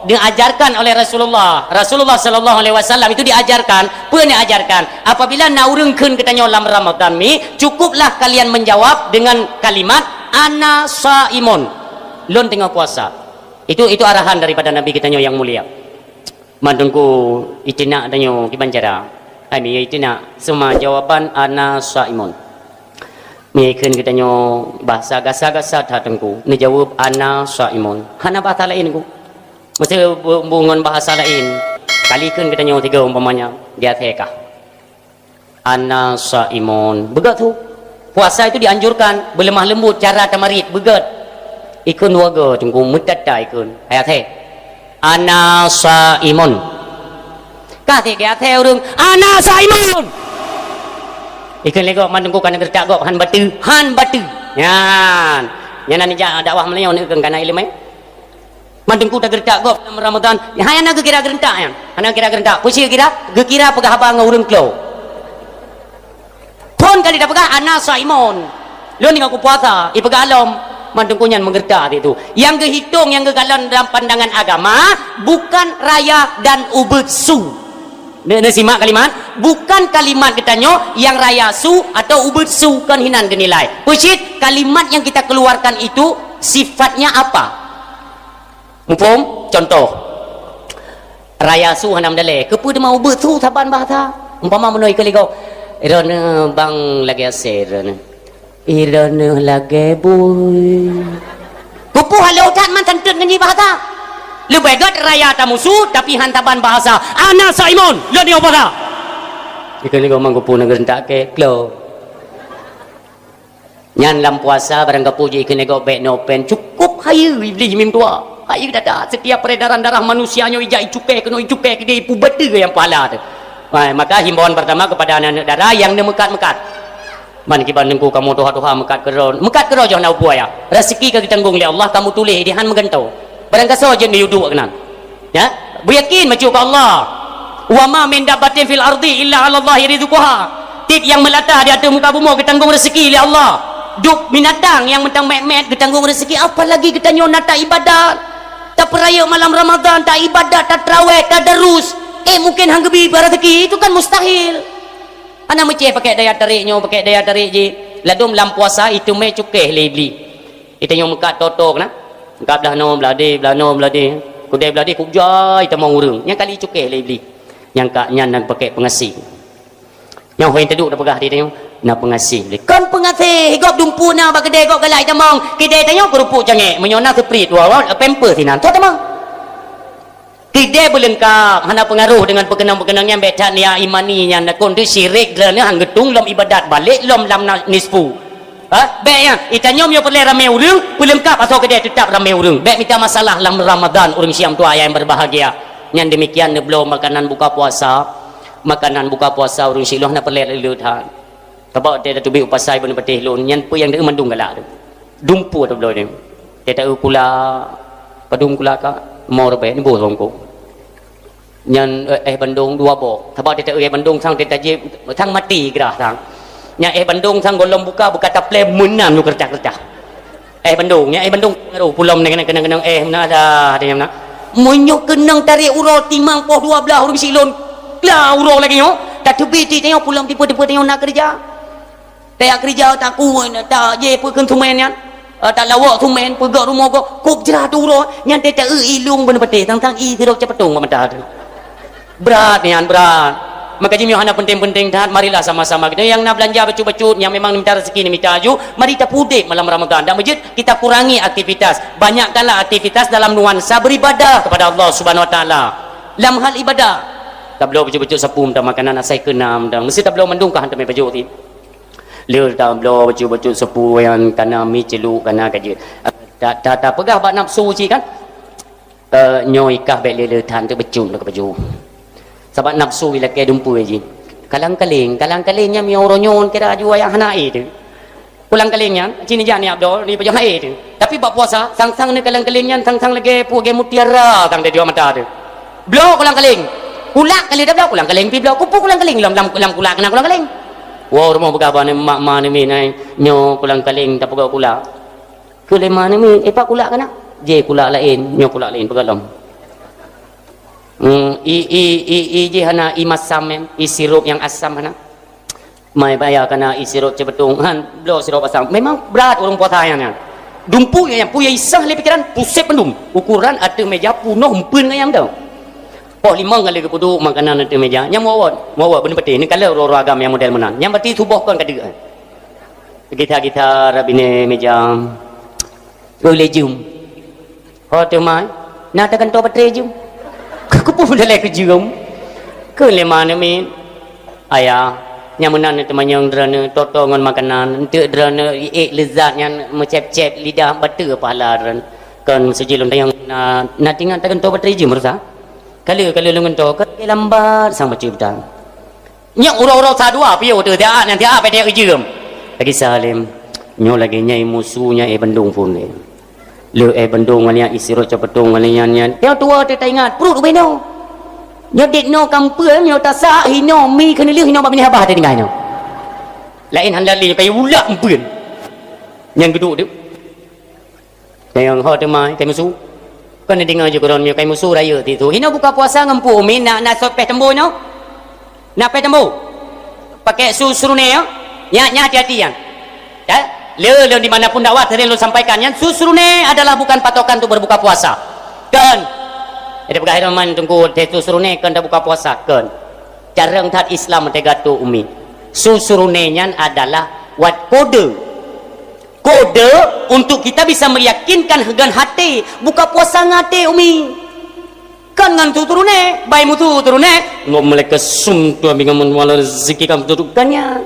diajarkan oleh Rasulullah. Rasulullah sallallahu alaihi wasallam itu diajarkan, peue diajarkan? Apabila na ureueng kheun keu tanyoe lam Ramadan mi, cukuplah kalian menjawab dengan kalimat, "Ana shaimun." Lôn teungoh puasa. Itu, itu arahan daripada Nabi geutanyoe nyang mulia. Man Teungku, itinak tanyoe kiban cara. Ai mi itinak, seuma jawaban ana shaimun. Mi kheun geutanyoe bahasa gasa-gasa that Teungku. Neujaweueb ana shaimun. Hana bahasa laén Teungku. Meusé bu-, bu ngon bahasa laén. Kali kheun geutanyoe tiga umpamanya, di até kah. Ana shaimun. Beugöt su. Puasa itu dianjurkan, beuleumah leumbut cara tamarit, beugöt. Ikheun dua goe Teungku, meutata ikheun. Hai até. Ana shaimun. Ka até, ka até ureueng, "Ana shaimun." Ikheun lé gob, man Teungku ka neugeuretak gob, han bateue, han bateue. Nyan. Nyan na neujak dakwah meulayeue neukheun kana ileumèe. Man Teungku tageuretak gob lam Ramadan, hai hana geukira geuretak nyan. Hana geukira geuretak. Peue cit geukira? Geukira peugah haba ngon ureueng klo. Phôn kali tapeugah, "Ana shaimun." Lôn teungoh kupuasa, ipeugah lom. Man Teungku nyan meugeuretak situ. Nyang geuhitong, nyang geukalon dalam pandangan agama, bukan raya dan ubeut su. Neu-, neusimak kalimat, bukan kalimat geutanyoe nyang raya su atau ubeut su kon hinan geunilai. Peue cit kalimat yang kita keluarkan itu sifatnya apa? Muphom? Contoh, raya su hana meudalé. Keupeue teuma ubeut su saban bahasa? Umpama meunoe ikeu ligok, "Droeneuh bang lagèe asèe droeneuh. Droeneuh lagèe bui." Keupeue halo that man santeuet ngon jih bahasa? Leubeh gèt raya tamusu, tapi han saban bahasa. "Ana shaimun, lôn nyoe puasa." Ikeu ligok mang keupeue na geureuntak kèe, klo. Nyan lam puasa barang gapeue jih keuneuk gob bèk nopen, cukup hayeue Iblih mim dua. Hayeue dada, setiap peredaran darah manusia nyoe ijak icukai keunoe, icukai keudeh, ipubeuteu nyang pahala teuh. Hai, maka himbauan pertama kepada aneuk-aneuk dara nyang neumeukat-meukat. Man kiban teungku kamoe tuha-tuha meukat keudroe. Meukat keudroe jih hana peue-peue ya. Rezeki ka geutanggong lé Allah, kamoe tuléh di han meugantoe. Barangkasoe jeuet neuyue duek keunan. Ya, beuyakin bacut keu Allah. "Wa ma min dabbatin fil ardi illa 'alallahi rizquha." Tiep nyang meulata di ateueh muka bumoe geutanggong rezeki lé Allah. Dub binatang nyang mantong mèt-mèt geutanggong rezeki, apalagi geutanyoe na taibadat. Tapeurayeuk malam Ramadhan, taibadat, tatraweh, tadarus. Eh, mungken han geubi rezeki, itu kan mustahil. Hana meucéh pakai daya tarik nyoe, pakai daya tarik jih. Ladôm lam puasa, iteumé cukéh lé Iblih. Ita nyoe meukat toto keunan. Meukat blah noe, blah deh, blah noe, blah deh. Keudeh blah deh, kup jai tamong ureueng. Nyang kali cukéh lé Iblih. Nyang ka nyan na pakai peungaséh. Nyoe hôi teuduek tapeugah di tanyoe, na peungaséh. Kon peungaséh, gob dumpeue na bak keudè gob galak tamong. Keudè tanyoe keurupuk cangék, meunyoe na seuprit dua watt, pampers sinan. Toh tamong. Keudè beuleungkap, hana peungaroh deungon peukeunong-peukeunong nyan, bèk that nia imani nyan, kon teuh syirik, droeneuh han geutung lom ibadat, balek lom lam na-, nisfu. Ha? Bèk nyan, ita nyoe meunyoe peureulèe ramé ureueng, peuleungkap asoe keudè teutap ramé ureueng. Bèk mita masalah lam Ramadhan ureueng Syiah tuha nyang berbahagia. Nyan demikian neubloe makanan buka puasa. Makanan buka puasa ureueng Syiah na peureulèe le-le that. Sabab watèe tateubiet u pasai Beuneupeutéh lôn, nyan peue nyang teueu mandum galak teuh. Dumpeue tabloe nyan. Watèe taeu kulak, padum kulak ka, mo reubai, nibôh songkong. Nyan, eh, éh bandong dua boh. Sabab watèe taeu éh bandong sang watèe tajieb, sang maté grah sang. Nyan éh bandong sang gohlom buka, buka taplè meunan nyoe keureutah-keureutah. Éh bandong, nyan éh bandong, aduh, pulom nyan keunong-keunong éh meunan dah, dah nyan meunan. Meunyoe keunong tarek uroe timang poh dua blaih ureueng Syiah lôn, la uroe lagèe nyoe, tateubiet di tanyoe pulom tipe-tipe tanyoe na keureuja. Tajak keureuja takue, tajak jih peue kheun seumén nyan. Eh, talawok seumén, peugöt rumoh gob, kôb jrah teuh uroe, nyan teuh taeu i lôn Beuneupeutéh, sang-sang i sidroe Cipatong bak mata teuh. Brat nyan, brat. Maka jih meunyoe hana peunteng-peunteng that, marilah sama-sama kita nyang na beulanja bacut-bacut, nyang memang mita rezeki neumita aju, mari tapeudeh malam Ramadhan. Dak meujeuet kita kurangi aktivitas, banyakkanlah aktivitas dalam nuansa beribadah kepada Allah Subhanahu Wa Taala. Lam hal ibadah, tabloe bacut-bacut sapeue mantong makanan asai keunam mantong, meusti tabloe mandum ka han teumé pajoh cit. Le tabloe bacut-bacut sapeue nyang kana mi ceuluk kana ka jeuet. Ta, ta, tapeugah bak nafsu cit kan? Eh, nyoe i kah bèk le-le that, teuk bacut lôn ka pajoh. Sabab nafsu ilakèe dumpeue jih. Kalang-kaling, kalang-kaling nyan meunyoe uroe nyoe kira aju ayah hana ae teuh. Kulang-kaling nyan, cit neujak neujak dol, neupajoh ae teuh. Tapi bak puasa, sang-sang neukalang-kaling nyan, sang-sang lagèe peue, lagèe mutiara sang di dua mata teuh. Bloe kulang-kaling. Kulak ka lheueh tabloe, kulang-kaling pih bloe. Keupeue kulang-kaling? Lam, lam, lam kulak keunan kulang-kaling. Woe rumoh peugah bak mak, ma neumiet, "Nyoe kulang-kaling tapeugöt kulak." Kheun lé ma neumiet, "Eh, pat kulak keunan?" "Jih kulak laén, nyoe kulak laén peugöt lom." Hmm, i, i, i, i jih hana, i masam nyan, i sirup nyang asam hana. Mai baya kana i sirup Cipatong, han, bloe sirup asam. Memang brat ureueng puasa nyan, nyan. Dumpeue nyan, peue nyang isah lé pikeran, pusép bandum. Ukuran ateueh meja punoh empeuen ngon nyang dong. Poh limong kali geupeuduek makanan ateueh meja. Nyan muwot, muwot Beuneupeutéh. Neukalon uroe-uroe agam nyang model meunan. Nyan berarti suboh kon ka deuek. Gita-gita rab binéh meja. Keu lé jeuem. Ho teuma, na tagantoe baterai jeuem. Keupeue dalai keu jeuem? Kheun lé ma neumiet. Ayah, nyang meunan teumanyong droeneuh toto ngon makanan, eunteuk droeneuh ék leuzat nyan meucép-cép lidah, bateue pahala droeneuh. Kon sijil lôn tanyong na, na tingat tagantoe baterai jeuem rasa? Ka lheueh, ka lheueh lôn gantoe, ka lheueh lambat sang bacut beuta. Nyak uroe-uroe sa dua piôh teuh, tiap nyan tiap pète ujeuem. Lagi Salim, nyoe lagèe nyai musu nyan éh bandong phôn lé. Le éh bandong ngon nyan isi roh Cipatong ngon nyan nyan. Nyoe tuwoe teuh taingat, pruet ubé noe. Nyoe dit noe kampeu, nyoe tasak, hinoe mi keuneulheueh, hinoe bak binéh babah teuh tinggai nyoe. Laén hana lé, nyoe kayu ulak empeuen. Nyang geuduek teuh. Nyang ho teuma, kai musu. Kon neudeungoe ju keudroe nyoe kai musu rayeuk titu. Hinoe buka puasa ngon pu umi na, na sot péh teumbô nyoe? Na péh teumbô? Pakai su seurune nyoe? Nyan, nyan hati-hati nyan. Ya? Le, le di mana pun dakwah sering lôn sampaikan. Nyan su seurune adalah bukan patokan untuk berbuka puasa. Kon. Jadi peugah Rahman Teungku, su seurune kon buka puasa. Kon. Carông that Islam teuga tu umi. Su seurune nyan adalah wat kode. Kode untuk kita bisa meyakinkan dengan hati, buka puasa ngon hati, umi. Kan ngon su seurune, bai musu seurune. Ngom malaikat sum tu abi ngamun wala rezeki kam tutup kan nyan.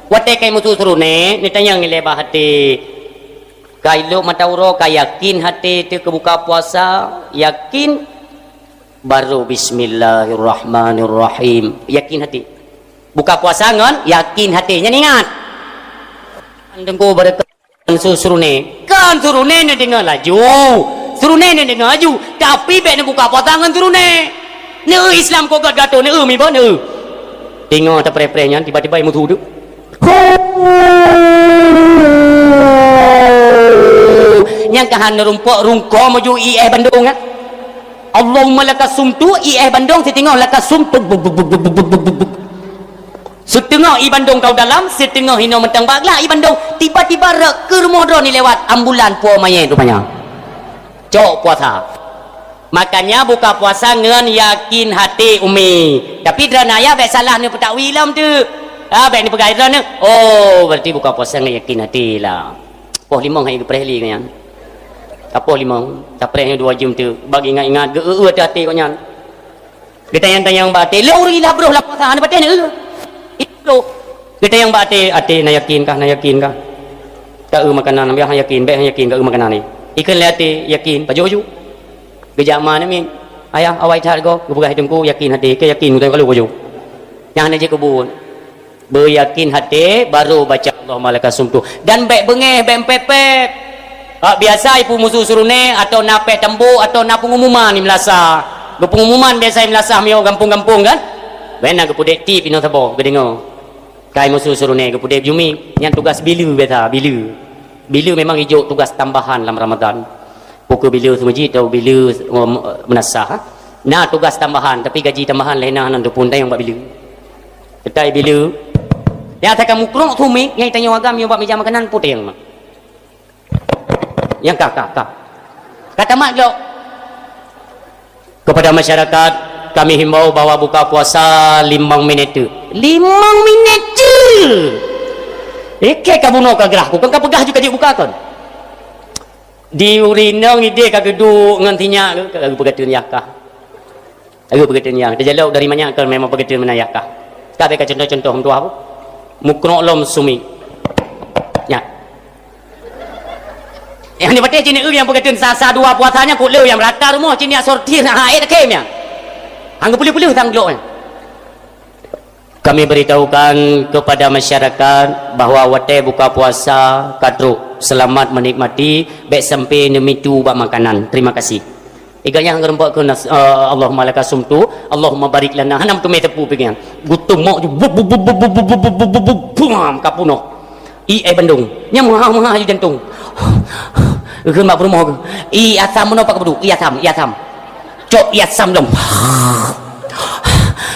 Watèe kai musu seurune, neutanyong ilèe bak hati. Kai lok mata uroe, ka yakin hati teuh keu buka puasa, yakin Baru bismillahirrahmanirrahim. Yakin hati. Buka puasa ngon yakin hati. Nyan ingat. Teungku beureukat su-, surune. Kan surune neudeungoe laju. Surune neudeungoe laju. Tapi bèk neubuka puasa ngon surune. Neu Islam ko gèt gato neu mibo neu. Teungoh tapreh-preh nyan tiba-tiba mutu tu. Nyang ka han rumpok rungko maju ié bandong, eh. Allahumma lakasumtu, ié bandong siteungoh lakasumtu. Siteungoh ié bandong keu dalam, siteungoh hino mantong bak glah ié bandong. Tiba-tiba rek keu rumoh droeneuh lewat ambulan po manyét rupanya. Cok puasa. Makanya buka puasa ngon yakin hati, Umi. Tapi droeneuh ayah bèk salah neupeutakwi lom tu. Ah, bèk neupeugah droeneuh, "Oh, berarti buka puasa ngon yakin hati lah." Poh limong hai geupreh lé nyan. Ka poh limong, tapreh nyoe dua jeuem tu. Bagi ingat-ingat geu-eu até-até kok nyan. Geutanyong-tanyong bak até, lé ureueng ilah broh lam puasa, hana patéh na eu. Ilah broh. Geutanyong bak até, até na yakin kah, na yakin kah? Ka eu makanan, biar hana yakin, bèk hana yakin ka eu makanan ni. Ikheun lé até yakin, pajoh ju. Geujak ma namiet. Ayah, awai that goe, geupeugah teungku yakin hati, keu yakin geutanyoe ka lheueh pajoh. Nyang hana jeuet keu buet. Beuyakin hati, baru baca Allahumma lakasumtu. Dan bèk beungèh, bèk pèp-pèp. Bak biasa ipeumusu surune atau na pèh tambok atau na pengumuman i meulasah. Geupengumuman biasa i meulasah miyueb gampông-gampông kan? Bèk na geupeudeh tip inoe saboh geudeungoe. Kai musu surune geupeudeh jumi, nyan tugas bileue biasa, bileue. Bileue memang ijok tugas tambahan lam Ramadan. Peu kheueh bileue seumeujid atau bileue, um, meunasah. Na tugas tambahan, tapi gaji tambahan lé na nan teupun tayong bak bileue. Keutai bileue. Nyang asakan mukrok sumit, nyang tanyoe agam nyoe bak meja makanan puteng. Nyang ka, ka, ka. Ka tamat lok. Kepada masyarakat, kami himbau bahwa buka puasa limong minit tu. Limong minit tu. Ikei ka bunoe ka grah, ku kan ka peugah juga jeuet buka kon. Di ureueng inong ideh ka geuduek ngon sinyak ka geupeugah teun yah kah. Ayo peugah teun yah. Tajalok dari manyak kon memang peugah teun meunan yah kah. Ka bèk ka contoh-contoh meutuah bu. Mukrok lom sumi. Nyak. Nyang dipatéh cit ureueng nyang peugah teun sasa dua puasa nyan kok le nyang rata rumoh cit nyak sortir na haét akhé nyan. Hang geupeuleuh-peuleuh sang glok nyan. Kami beritahukan kepada masyarakat bahwa watèe buka puasa ka trok, selamat menikmati, bèk sampai neumitu bak makanan. Terima kasih. Iga nyang geureumpok keu nas-, eh, Allahumma laka sumtu, Allahumma barik lana. Hana meuteumé teupeu pikiran. Geuteumok ju, bup, bup, bup, buam, ka punoh. Ié bandong. Nyang meuhah-meuhah ju jantung. Geukheun bak peurumoh geuh. Ié asam meunoe pak keubudu, ié asam, ié asam. Cok ié asam lom.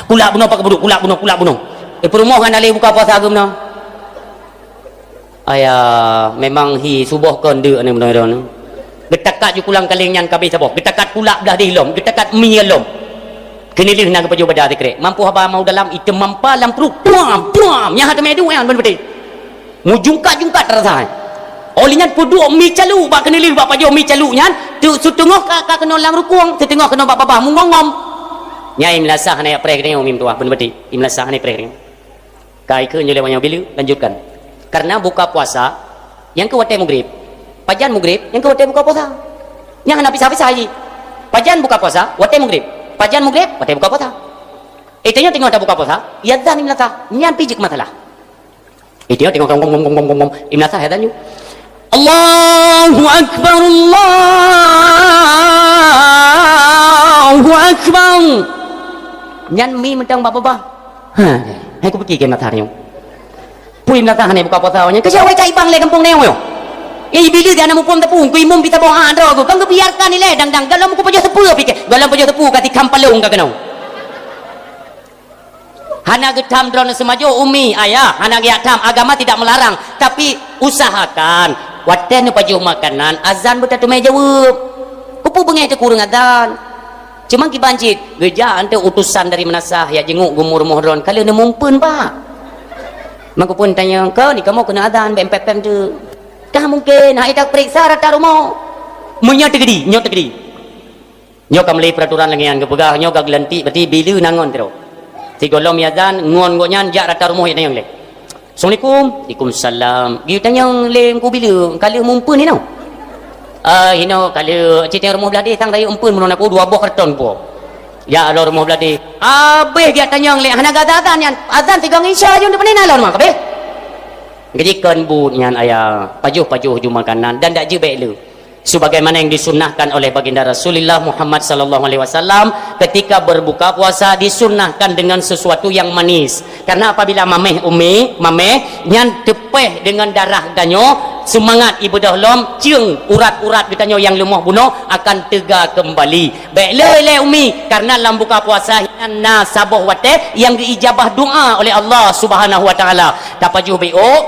Kulak bunoe pak keubudu, kulak bunoe, kulak bunoe. Eh, peurumoh hana lé buka puasa geuh meunoe. Aya, memang hi suboh kon deuk aneuk bunoe droeneuh. Geutakat ju kulang kaleng nyan ka abéh saboh. Geutakat kulak blah deh lom, geutakat mi lom. Keuneulheueh na geupajoh bada sikrek. Mampu haba mau dalam item mampa lam pruet. Puam, puam. Nyang hana teumé duek nyan ban beutôi. Mujungkat-jungkat rasa. Oleh nyan peuduek mi calu bak keuneulheueh bak pajoh mi calu nyan, tu siteungoh ka, ka keunoe lam rukung, siteungoh keunoe bak babah mungong ngom. Nyai meulasah hana jak preh geutanyoe mi meutuah ban beutôi. I meulasah hana preh geutanyoe. Ka ikheun nyoe lé wanyang bileue, lanjutkan. Karena buka puasa, nyang keu watèe mugrib. Pajan mugrib, nyang keu watèe buka puasa. Nyang hana pisah-pisah jih. Pajan buka puasa, watèe mugrib. Pajan mugrib, watèe buka puasa. Eh, tanyoe teungoh tabuka puasa, ié azan i meulasah. Nyan pih jeuet keu masalah. Eh, tanyoe teungoh gom, gom, gom, i meulasah ié azan nyoe. Allahu Akbar, Allahu Akbar. Nyan mi mantong bak babah. Ha, hai kupikir ke mata nyoe. Pui mata hana buka puasa nyoe. Keucok wai cai bang lé gampông nyoe. Eh, bila dia anak muphom teupeu, ku imum pita boh ha droe ku. Kan kubiarkan ilèe dang-dang. Galom kupajoh teupeu pike. Galom pajoh teupeu ka tikam palong ka keunoe. Hana geutham droeneuh seumajoh umi, ayah, hana geujak tham. Agama tidak melarang. Tapi usahakan watèe neupajoh makanan, azan beutateumé jaweueb. Keupeue beungèh teukureueng azan? Cuma kiban cit, geujak anteuk utosan dari meunasah jak jenguk geumu rumoh droen ka lheueh neumumpeuen, Pak. Meukeupon tanyong, "Kon, kamoe keuneuk azan bèk pèm-pèm teuk?" Ka mungken, hai tapeuriksa rata rumoh. Meunyoe teukeudi, nyoe teukeudi. Nyoe ka meulai peuraturan lagèe nyan geupeugah, nyoe ka geulantik, berarti bileue na ngon sidroe. Sigohlom ié azan, ngon gobnyan jak rata rumoh jak tanyong lé. "Assalamualaikum." "Waalaikumsalam." Geutanyong lé Teungku bileue, "Ka lheueh mumpeuen hinoe?" "Ah, hinoe ka lheueh, cit rumoh blah deh sang rayeuk mumpeuen meunan aku dua boh karton po." Jak lom rumoh Beuladi. Abéh geutanyong lé hana gata azan nyan. Azan sigoe ngon Isya jeuet, di pane na lom rumoh kabéh. Jadi kon buet nyan ayah, pajoh-pajoh ju makanan dan dak jeuet bék le. Sebagaimana yang disunnahkan oleh Baginda Rasulullah Muhammad sallallahu alaihi wasallam, ketika berbuka puasa disunnahkan dengan sesuatu yang manis. Karena apabila mameh umi, mameh nyan teupeh dengan darah geutanyoe, semangat ibadah lom, ceueng urat-urat geutanyoe nyang leumoh bunoe akan teuga kembali. Bék le lé umi, karena lam buka puasa hinan na saboh watée nyang geuijabah doa oleh Allah Subhanahu wa Taala. Tapajoh bék ôk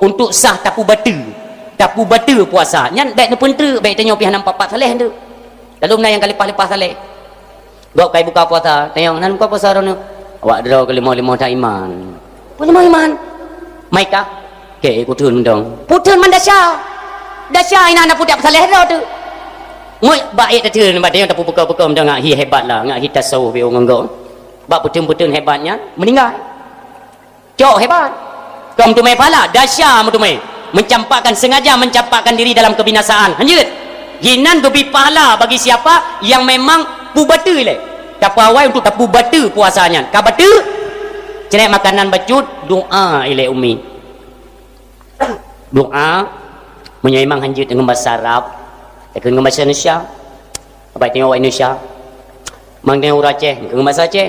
untuk sah tapubateue. Tapubateue puasa. Nyan bék neupeunteuk, bék tanyoe pih hana pat-pat saléh tu. Lalu na nyang ka leupah-leupah saléh. Gob kai buka puasa, tanyong, "Nan buka puasa droeneuh?" Awak droe keuh leumoh-leumoh that iman. Peue leumoh iman? Mai kah? Keu kutheun mantong. Putheun man desya. Desya inan na pudak saléh droe tu. Ngon bak ék tatheun, bak tanyoe tapeubuka-buka mantong ngak hi hebat lah, ngak hi tasawuf biôh ngon gob. Bak peutheun-peutheun hebat nyan, meuninggai. Cok hebat. Kon meuteumé pahala, desya meuteumé. Mencampakkan, sengaja mencampakkan diri dalam kebinasaan. Hanjeuet. Hinan geubri pahala bagi siapa yang memang pubateue lé. Tapeuawai untuk tapubateue puasa nyan. Ka bateue, ceunék makanan bacut, doa ilée umi. Doa, meunyoe memang hanjeuet ngon basa Arab, takheun ngon basa Indonesia. Abai tanyoe awak Indonesia. Mang tanyoe ureuëng Aceh, ngon basa Aceh.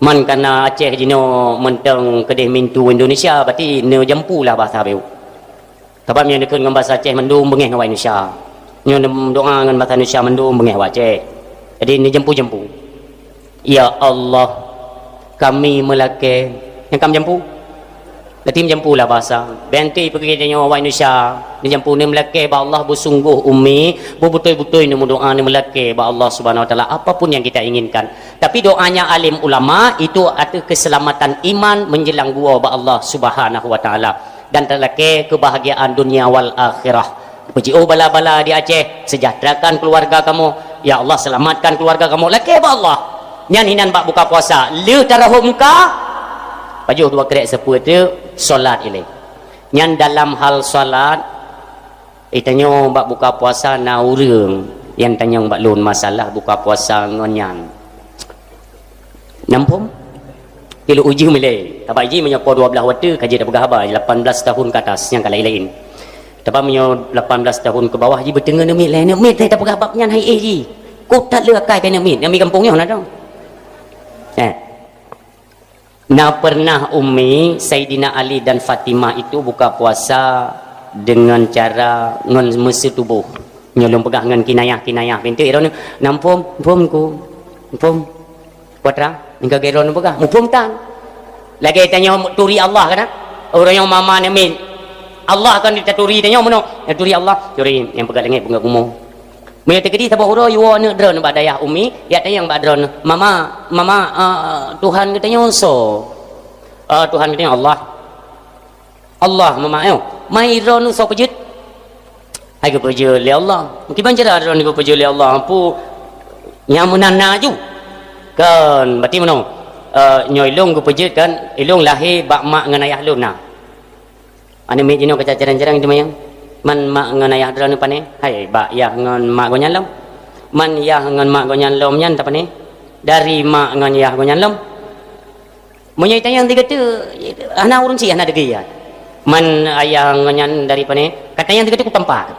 Man kana Aceh jinoe mantong keudeh mintu Indonesia, berarti neujampu lah bahasa beu. Sabab meunyoe neukheun ngon bahasa Aceh mandum beungéh ngon awak Indonesia. Nyoe neudoa ngon bahasa Indonesia mandum beungéh awak Aceh. Jadi neujampu-jampu. Ya Allah, kami meulakée. Nyang ka meujampu? Berarti meujampu lah bahasa. Bèk anti peugah tanyoe awak Indonesia. Neujampu, neumeulakée bak Allah, beusunggoh umi, beubeutôi-beutôi neumeudoa, neumeulakée bak Allah Subhanahu Wa Taala apapun yang kita inginkan. Tapi doanya alim ulama itu ateueh keselamatan iman menjelang gua bak Allah Subhanahu Wa Taala dan talakée kebahagiaan dunia wal akhirah. Peujiôh bala-bala di Aceh, sejahterakan keluarga kamoe. Ya Allah, selamatkan keluarga kamoe. Lakée bak Allah. Nyan hinan bak buka puasa. Lheueh tarahom muka, pajoh dua krek seupôt teuk, solat ilée. Nyan dalam hal solat, eh, tanyoe bak buka puasa na ureuëng nyang tanyong bak lôn masalah buka puasa ngon nyan. Nampôm? Kilo uji milée. Tabak ji meunyoe po dua belas watée ka jeuet peugah haba, lapan belas tahun ke atas nyang ka laén-laén. Tabak meunyoe lapan belas tahun ke bawah ji beuteungoh neumit lé, neumit lé tapeugah bab nyan hai éh ji. Ko that le akai ka neumit, nyang mi gampông nyoe na dong. Eh. Na pernah Umi, Saidina Ali dan Fatimah itu buka puasa dengan cara ngon meuseutuboh. Nyoe lôn peugah ngon kinayah-kinayah pintoe droeneuh, nampôm, nampôm ku. Nampôm. Putra, ningka gero neupeugah, muphom tan. Lagée tanyoe turi Allah kan? Ureuëng nyang mama neumit. Allah kan taturi tanyoe meunoe, turi Allah, turi nyang peugah langét peugah bumoe. Meunyoe teukeudi saboh uroe yue aneuk droeneuh bak dayah umi, yak tanyong bak droeneuh, "Mama, mama, ah, Tuhan geutanyoe soe?" "Ah, Tuhan geutanyoe Allah." "Allah, mama, eh, mai droeneuh soe peujeuet?" "Hai geupeujeuet lé Allah." "Kiban cara droeneuh geupeujeuet lé Allah?" "Ampu nyang meunan na ju." "Kan, berarti meunoe, eh, nyoe ilôn geupeujeuet kan, ilôn lahé bak mak ngon ayah lôn na." Aneuk miet jinoe ka carang-carang itu mayang. "Man mak ngon ayah droeneuh pané?" "Hai, bak yah ngon mak gobnyan lom." "Man yah ngon mak gobnyan lom nyan tapané?" "Dari mak ngon yah gobnyan lom." Meunyoe tanyong sigoe teuk, hana ureuëng syiek hana deungoe. Man ayah ngon nyan dari pané, ka tanyong sigoe teuk kutampak.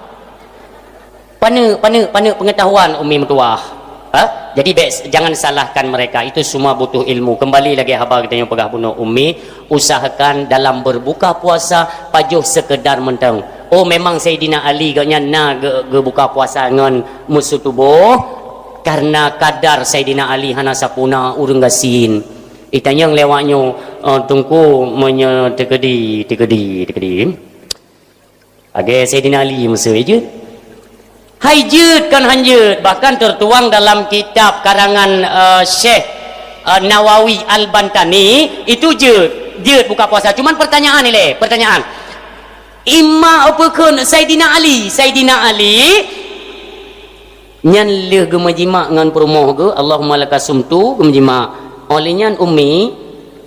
Paneuk, paneuk, paneuk peungetahuan umi meutuwah. Ha? Jadi bék, jangan salahkan mereka. Itu semua butuh ilmu. Kembali lagi haba geutanyoe peugah bunoe umi, usahakan dalam berbuka puasa pajoh sekedar mantong. Oh, memang Saidina Ali gobnyan na ge-, geubuka puasa ngon meuseutuboh karena kadar Saidina Ali hana sapeue na ureuëng gasien. Itanyong lé awak nyoe, eh, Teungku, meunyoe teukeudi, teukeudi, teukeudi. Lagée Saidina Ali meuseu jeuet. Hai jeuet kon han jeuet, bahkan tertuang dalam kitab karangan, eh, Syekh, eh, Nawawi Al-Bantani, itu jeuet, jeuet buka puasa. Cuman pertanyaan ni lé, pertanyaan. Ima peukheun Saidina Ali, Saidina Ali nyan lheueh geumeujimak ngon peurumoh geuh, "Allahumma laka sumtu," geumeujimak. Óh lheueh nyan Umi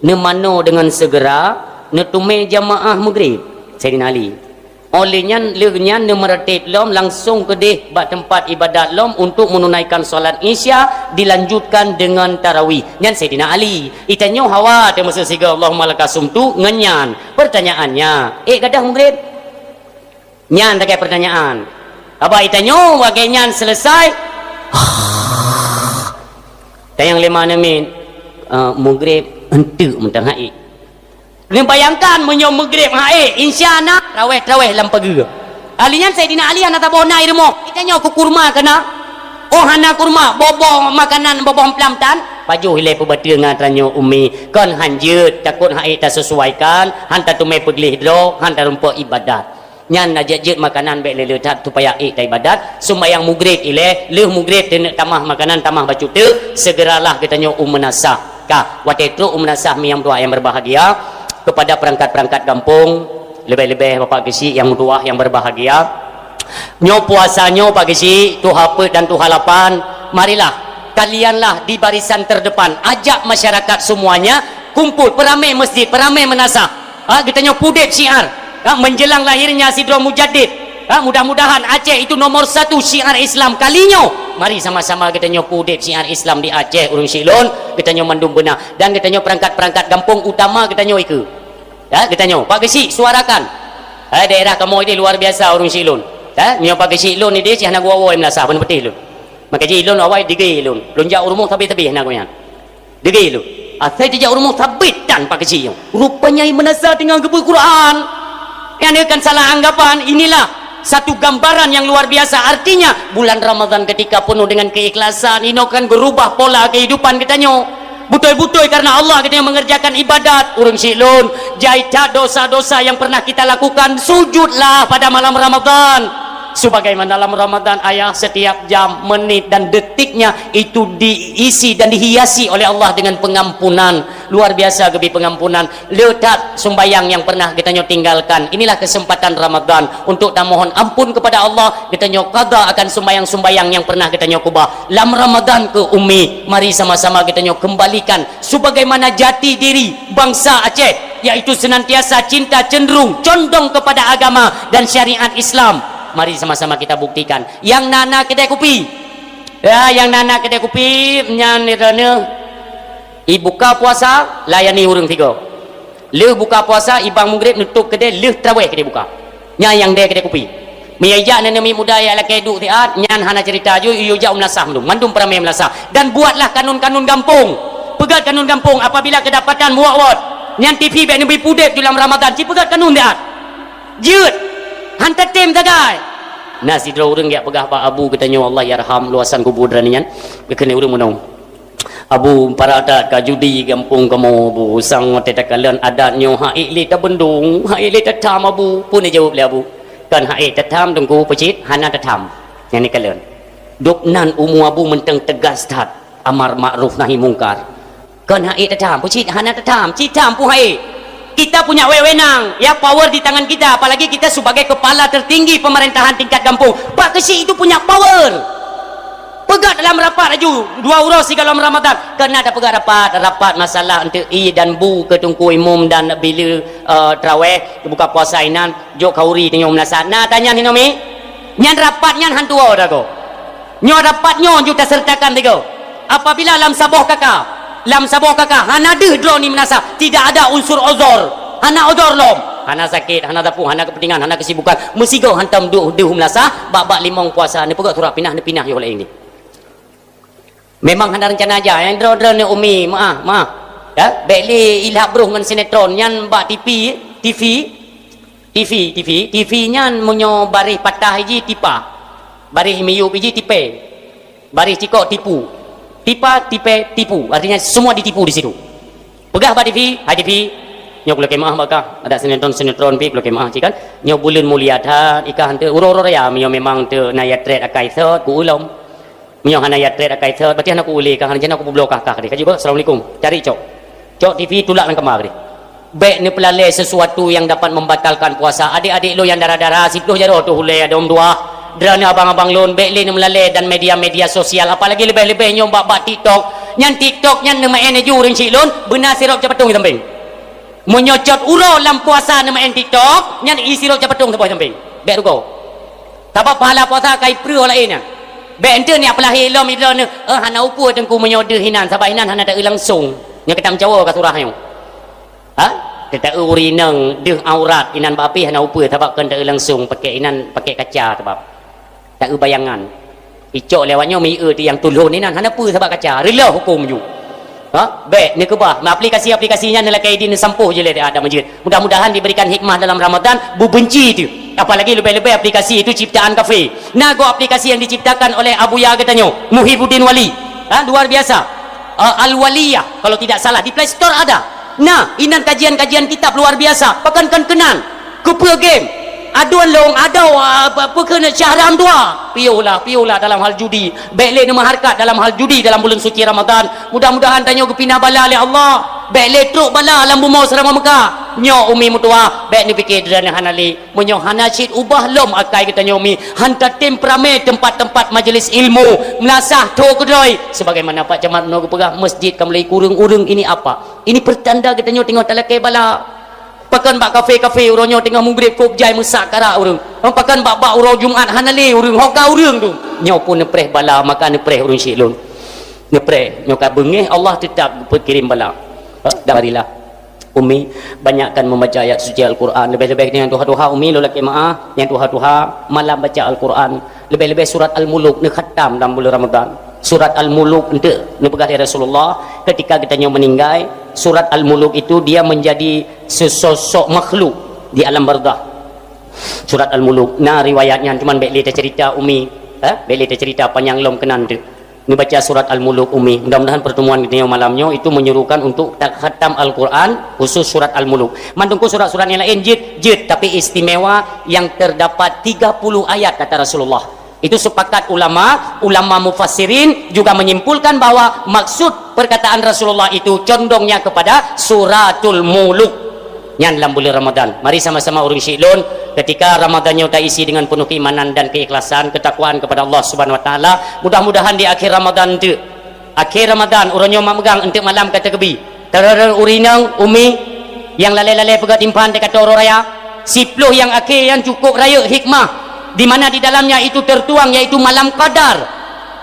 neumanoe deungon seugera neuteumé jamaah Maghrib. Saidina Ali. Óh lheueh nyan, lheueh nyan neumeureutéb lom langsong keudeh bak teumpat iébadat lom untuk meununaikan salat Isya, dilanjutkan deungon tarawih. Nyan Saidina Ali. Itanyoe hawa teumasuk sigoe Allahumma lakasumtu ngon nyan. Peurtanyaannya, ék gadôh Maghrib? Nyan lagée peurtanyaan. Haba itanyoe lagée nyan seuleusai. Tanyong lé ma neumiet, eh, Maghrib enteuk mantong hai. Neubayangkan meunyoe Maghrib hai, insya na traweh-traweh lam pageue. Ali nyan Saidina Ali hana saboh na i rumoh. Itanyoe keu kurma kana? Oh hana kurma, boh-boh makanan boh-boh plam tan. Pajoh ilée peubateue ngon tanyoe umi, kon hanjeuet, takot hai taseusuaikan, han tateumé peugleh droe, han tarumpok iébadat. Nyan na jeuet-jeuet makanan bék lé-lé that supaya ék taiébadat, sumbayang Maghrib ilée, lheueh Maghrib teuneuk tamah makanan, tamah bacut teuk, segeralah geutanyoe u meunasah. Ka, watée trok u meunasah mi nyang meutuah nyang berbahagia, kepada perangkat-perangkat gampông, leubeh-leubeh Bapak Geuchik nyang meutuah nyang berbahagia. Nyoe puasa nyoe Pak Geuchik, tuha peuet dan tuha lapan, marilah, kalianlah di barisan terdepan, ajak masyarakat semuanya kumpul, peuramé masjid, peuramé meunasah. Ha, geutanyoe pudeb syiar. Ha, menjelang lahirnya sidroe mujaddid. Ha, mudah-mudahan Aceh itu nomor satu syiar Islam kali nyoe. Mari sama-sama geutanyoe pudeb syiar Islam di Aceh, ureuëng Siklon, geutanyoe mandum beuna. Dan geutanyoe perangkat-perangkat gampông utama geutanyoe ikeue. Ya, geutanyoe, Pak Geuchik, suarakan. Ha, daerah kamoe ideh luar biasa ureuëng Siklon. Ha, nyoe Pak Geuchik lôn ideh cit hana geuwoe-woe meulasah, beuneupeuteh lôn. Maka jih lôn awai digée lôn. Lôn jak u rumoh sabe-sabe hana geuh nyan. Degei lôn. Asai jijak u rumoh sabit tan Pak Geuchik nyoe. Rupanya meunasah teungoh geubeuet Quran. Nyan kan salah anggapan. Inilah satu gambaran yang luar biasa. Artinya, bulan Ramadan ketika penuh dengan keikhlasan, inoe kan berubah pola kehidupan geutanyoe. Beutôi-beutôi karena Allah geutanyoe mengerjakan ibadat. Ureuëng Siklon, jai that dosa-dosa yang pernah kita lakukan, sujudlah pada malam Ramadan. Sebagaimana dalam Ramadan, ayah, setiap jam, menit, dan detiknya itu diisi dan dihiasi oleh Allah dengan pengampunan. Luar biasa geubri pengampunan. Le that sumbayang yang pernah geutanyoe tinggalkan. Inilah kesempatan Ramadan untuk tamohon ampun kepada Allah. Geutanyoe qada akan sumbayang-sumbayang yang pernah geutanyoe keubah. Lam Ramadan keu umi, mari sama-sama geutanyoe kembalikan sebagaimana jati diri bangsa Aceh, yaitu senantiasa cinta, cenderung, condong kepada agama dan syariat Islam. Mari sama-sama kita buktikan. Nyang na-na keudè kupi. Ya, nyang na-na keudè kupi, nyan droeneuh ibuka puasa, layani ureuëng sigoe. Lheueh buka puasa, ibang Maghrib, neutôb keudè, lheueh traweh keudè buka. Nyan nyang dè keudè kupi. Meunyo ijak aneuk muda nyang lakèe duek siat, nyan hana cerita ju, iyue jak u meulasah mandum. Mandum peuramè meulasah. Dan buatlah kanun-kanun gampông. Peugöt kanun gampông apabila keudapatan muwot-wot. Nyan TV bèk neubri pudeb ju lam Ramadan, ci peugöt kanun siat. Jeuet. Han tatem sagai. Na sidroe ureuëng jak peugah bak abu geutanyoe, Allah yarham, luasan kubu droeneuh nyan, geukheun ureuëng meunoe, "Abu, parak that ka judi gampông kamoe, Abu. Sang watèe takalon adat nyoe, han ék lé tabeundong, han ék lé tatham, Abu." Peue neujaweueb lé abu? "Kon han ék tatham, Teungku, peucit hana tatham." Nyan neukalon. Dub nan umu abu mantong teugas that, amar makruf nahi mungkar. Kon han ék tatham, peucit hana tatham, ci tham peue han ék. Kita punya wewenang, ya, power di tangan kita, apalagi kita sebagai kepala tertinggi pemerintahan tingkat gampông. Pak Geuchik itu punya power. Peugah dalam rapat laju, dua uroe sigohlom Ramadan. Keunan tapeugah rapat, rapat masalah untuk ie dan bu keu Teungku Imum dan bila, eh, traweh, buka puasa inan, jok khauri tanyoe meunasah. Na tanyong hinoe mi? Nyan rapat nyan han tuwoe dah ko. Nyoe rapat nyoe ju tasertakan sigoe. Apabila lam saboh kaka, lam saboh kaka hana deuh droe ni meunasah, tidak ada unsur uzur. Hana uzur lom. Hana sakét, hana sapeue, hana kepentingan, hana kesibukan. Meusigoe hantom deuh, deuh meunasah, bak-bak limong puasa, neupeugah surat pinah, neupinah yoh laén ni. Memang hana rencana jak, nyang droe-droe ni umi, maah, maah. Ya, bèk lé ilhab broh ngon sinetron nyan bak TV, TV, TV, TV, TV nyan meunyoe baréh patah iji tipa, baréh miyueb iji tipè, baréh cikok tipu. Tipa, tipè, tipu. Artinya semua ditipu di situ. Peugah bak TV, "Hai TV, nyoe kulakèe maah bak kah. Adak sinetron-sinetron pih kulakèe maah cit kan. Nyoe buleuen mulia that, i kah hanteuk uroe-uroe raya meunyoe memang hanteuk na nyang trép akai sot, ku ulom. Meunyoe hana nyang trép akai sot, berarti hana ku ulèe kah, hana jeuet na ku peubloe kah, kah deh." Ka jeuet, "Assalamualaikum." Cari cok. Cok TV tulak lam kama deh. Bèk neupeulalè sesuatu yang dapat membatalkan puasa. Adik-adik lôn nyang dara-dara, siplôh jaroe teuh ulèe, adôm dua. Droeneuh abang-abang lôn, bèk lé neumeulalè dan media-media sosial, apalagi leubeh-leubeh nyoe bak-bak TikTok. Nyan TikTok nyan neumeu'en laju ureueng chik lôn, beuna sirop capatong di sampéng. Meunyoe cot uroe lam puasa neumeu'en TikTok, nyan isi rot capatong saboh sampéng. Bèk rugoe. Sabab pahala puasa ka ipreuh laén nyan. Bèk enteuk ni apalahé lom idroe neuh, "Eh, hana upeue Teungku meunyoe deuh inan, sabab inan hana taeu langsong." Nyan ka tameucawa ka surah nyoe. Ha? Teuta ureueng inong deuh aurat inan bak apèh hana upeue sabab kon taeu langsong, pakai inan, pakai kaca sabab. Taeu bayangan. Icok lé awak nyoe mieu ti nyang tulhon inan hana peue sabab kaca. Reuloh huköm ju. Ha? Bèk neukeubah. Aplikasi-aplikasi nyan neulakèe di neusampôh jih lé adak meujeut. Mudah-mudahan diberikan hikmah dalam Ramadan, beubeunci tu. Apalagi leubeh-leubeh aplikasi itu ciptaan kafé. Na goe aplikasi yang diciptakan oleh Abuya geutanyoe, Muhibuddin Wali. Ha, luar biasa. Uh, Al-Waliyah, kalau tidak salah, di Play Store ada. Nah, inan kajian-kajian kitab luar biasa. Bahkan kan kenan. Keupeue game? Aduen lôn, adoe, ah, apa, apa keuneuk Syahram dua? Piôh lah, piôh lah dalam hal judi. Bèk lé neumeuhareukat dalam hal judi dalam buleuen suci Ramadan. Mudah-mudahan tanyoe geupinah bala lé Allah. Bèk lé trok bala lam bumoe Seuramoe Meuka. Nyoe umi meutuwah, bèk neupike droeneuh hana lé. Meunyoe hana cit ubah lom akai geutanyoe umi, han tatem peuramé teumpat-teumpat majeulis ilmu, meulasah tho keudroe. Sebagaimana Pak Camat meunoe geupeugah, masjid ka mulai kureueng ureueng, ini apa? Ini pertanda geutanyoe teungoh talakèe bala. Pakon bak kafé-kafé uroe nyoe teungoh mugreb kôb jai meusak karak ureueng. Pakon bak-bak uroe Jumat hana lé ureueng, ho ka ureueng tu. Nyoe pun neupreh bala, maka neupreh ureueng syik lôn. Neupreh, nyoe ka beungéh Allah teutap geupeukirim bala. Ha, dan marilah. Umi, banyakkan membaca ayat suci Al-Quran. Leubeh-leubeh nyang tuha-tuha, Umi, lôn lakèe meu'ah, nyang tuha-tuha malam baca Al-Quran. Leubeh-leubeh surat Al-Muluk neukhatam dalam buleuen Ramadan. Surat Al-Muluk enteuk neupeugah lé Rasulullah, ketika geutanyoe meuninggai, surat Al-Muluk itu dia menjadi sesosok makhluk di alam barzakh. Surat Al-Muluk, na riwayat nyan, cuman bèk lé taceurita, Umi. Ha? Bèk lé taceurita, panyang lom keunan teuk. Neubaca surat Al-Muluk, Umi. Mudah-mudahan pertemuan geutanyoe malam nyoe itu menyuruhkan untuk takhatam Al-Quran, khusus surat Al-Muluk. Mandum surat-surat nyang laén jeuet, jeuet, tapi istimewa yang terdapat tiga puluh ayat, kata Rasulullah. Itu sepakat ulama, ulama mufassirin juga menyimpulkan bahwa maksud perkataan Rasulullah itu condongnya kepada suratul Muluk. Nyan lam buleuen Ramadan. Mari sama-sama ureueng syik lôn, ketika Ramadan nyoe taisi dengan penuh keimanan dan keikhlasan, ketakwaan kepada Allah Subhanahu Wa Taala, mudah-mudahan di akhir Ramadan tu, akhir Ramadan, uroe nyoe mak meugang enteuk malam ka teukeubie. Tareureung ureueng inong, Umi, nyang lalé-lalé peugöt timphan teuka uroe raya, siploh nyang akhé nyan cukup rayeuk hikmah, di mana di dalamnya itu tertuang, yaitu malam qadar.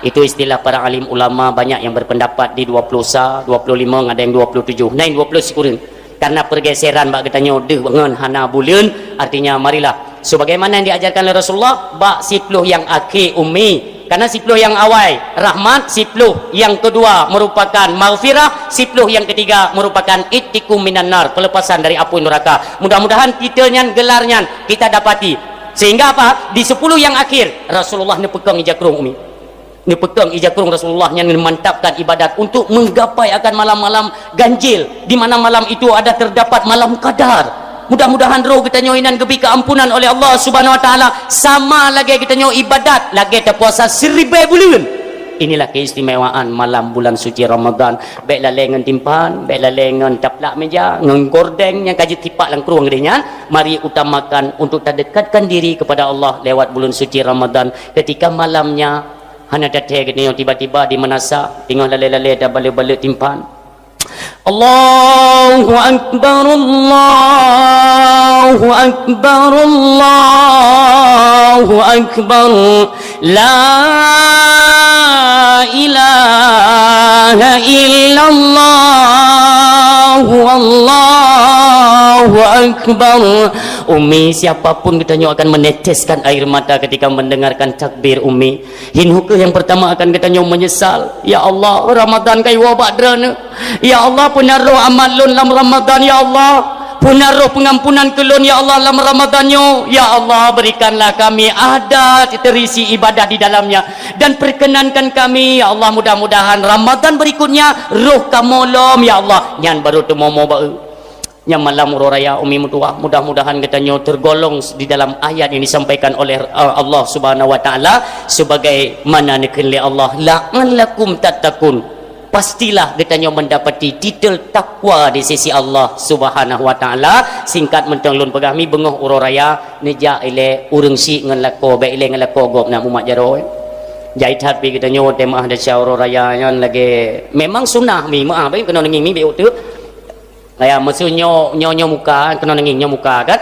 Itu istilah para alim ulama, banyak yang berpendapat di dua puluh sa, dua puluh lima, ada yang dua puluh tujuh, na nyang dua puluh sikureueng. Karena pergeseran bak geutanyoe deuh ngon hana buleuen, artinya marilah sebagaimana yang diajarkan oleh Rasulullah, bak siploh nyang akhé, Umi. Karena siploh nyang awai rahmat, siploh nyang kedua merupakan maghfirah, siploh nyang ketiga merupakan ittiqu minan nar, pelepasan dari api neraka. Mudah-mudahan kita nyan, gelar nyan kita dapati. Sehingga apa? Di sepuluh nyang akhir, Rasulullah neupeukong ija krueng, Umi. Neupeukong ija krueng Rasulullah nyang memantapkan ibadat untuk menggapai akan malam-malam ganjil, di mana malam itu ada terdapat malam qadar. Mudah-mudahan roh geutanyoe inan geubri keampunan oleh Allah Subhanahu Wa Taala, sama lagèe geutanyoe ibadat, lagèe tapuasa siribèe buleuen. Inilah keistimewaan malam bulan suci Ramadan. Bèk lalèe ngon timphan, bèk lalèe ngon taplak meja, ngon gordeng nyang ka jitipak lam krueng geude nyan. Mari utamakan untuk tadekatkan diri kepada Allah lewat bulan suci Ramadan. Ketika malamnya, hana tathèe geutanyoe tiba-tiba di meunasah, teungoh lalèe-lalèe tabalek-balek timphan. Allahu Akbar, Allahu Akbar, Allahu Akbar. La ilaha illallah, Allahu Akbar. Umi, siapapun geutanyoe akan meneteskan air mata ketika mendengarkan takbir, Umi. Hin hukeuh nyang pertama akan geutanyoe menyesal. Ya Allah, Ramadan ka iwoe bak droeneuh. Ya Allah, peunaroh amat lôn lam Ramadan, ya Allah. Peunaroh pengampunan keu lôn, ya Allah, lam Ramadan nyoe. Ya Allah, berikanlah kami ada terisi ibadah di dalamnya. Dan perkenankan kami, ya Allah, mudah-mudahan Ramadan berikutnya roh kamoe lom, ya Allah. Nyan baru teumomo baeu. Nyang malam uroe raya, Umi meutuwah, mudah-mudahan geutanyoe tergolong di dalam ayat yang disampaikan oleh, eh, Allah Subhanahu wa Taala, sebagaimana neukheun lé Allah, "La'allakum tattaqun." Pastilah geutanyoe mendapati titel takwa di sisi Allah Subhanahu wa Taala. Singkat mantong lôn peugah, mi beungoh uroe raya, neujak ilèe ureueng syik ngon lakoe, bèk ilèe ngon lakoe gob na mumat jaroe. Jai that pih geutanyoe watèe meu'ah desya uroe raya nyan lagèe, memang sunah mi meu'ah, bèk keunoe ngieng mi bèk uteuk. Ya, maksud nyoe, nyoe, nyoe muka, keunoe nanggieng nyoe muka kan?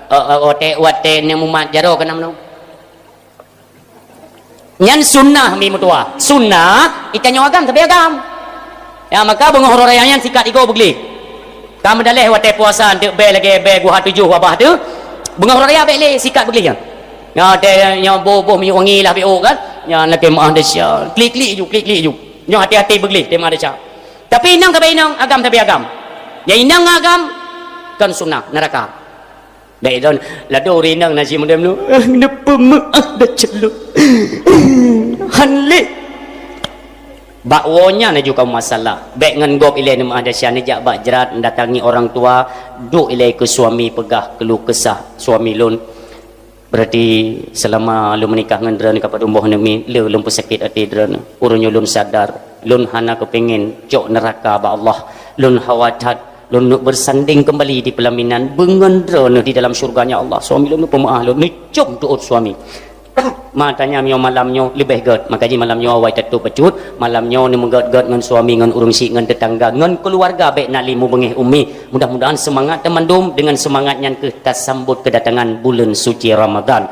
Eh, eh, watèe, watèe nyang mumat jaroe keunan meunoe. Nyan sunnah mi meutuah. Sunnah, itanyoe agam, tapi agam. Ya, maka beungoh uroe raya nyan sikat igoe beugleh. Ka meudaleh watèe puasa, eunteuk bèe lagèe bèe guha tujoh wabah teuh. Beungoh uroe raya bèk lé sikat beugleh nyan. Nyoe watèe nyoe boh-boh minyeuk wangi lah bèk kan. Nyan lakèe meu'ah desya. Klik-klik ju, klik-klik ju. Nyoe hati-hati beugleh, watèe meu'ah desya. Tapi inong sabe inong, agam sabe agam. Ya inong agam, kon sunnah, neuraka. Bèk lôn, ladôm ureueng inong na jimeu'ah lôn. Ah, neupeu meu'ah desya lôn. Han lé. Bak woe nyan laju kamoe masalah. Bèk ngon gob ilèe neumeu'ah desya, neujak bak jrat, datangi orang tua, duek ilèe keu suami peugah keuluh kesah suami lôn. Berarti selama lôn meunikah ngon droeneuh ka padum boh aneuk miet, le lôn peusakét até droeneuh. Uroe nyoe lôn sadar, lôn hana keupingin cok neuraka bak Allah. Lôn hawa that Lôn neuk beusandeng keumbali di peulaminan beungon droeneuh di dalam syurga-Nya Allah. Suami lôn neupeu meu'ah lôn, neucom teuôt suami. Makajih nyan meunyoe malam nyoe leubeh gèt, makajih malam nyoe awai tatôb bacut, malam nyoe neumeugèt-gèt ngon suami, ngon ureueng syik, ngon teutangga, ngon keuluwarga bèk na lé mubeungéh umi. Mudah-mudahan seumangat tamandum, deungon seumangat nyan kheueh tasambot keudatangan buleuen suci Ramadhan.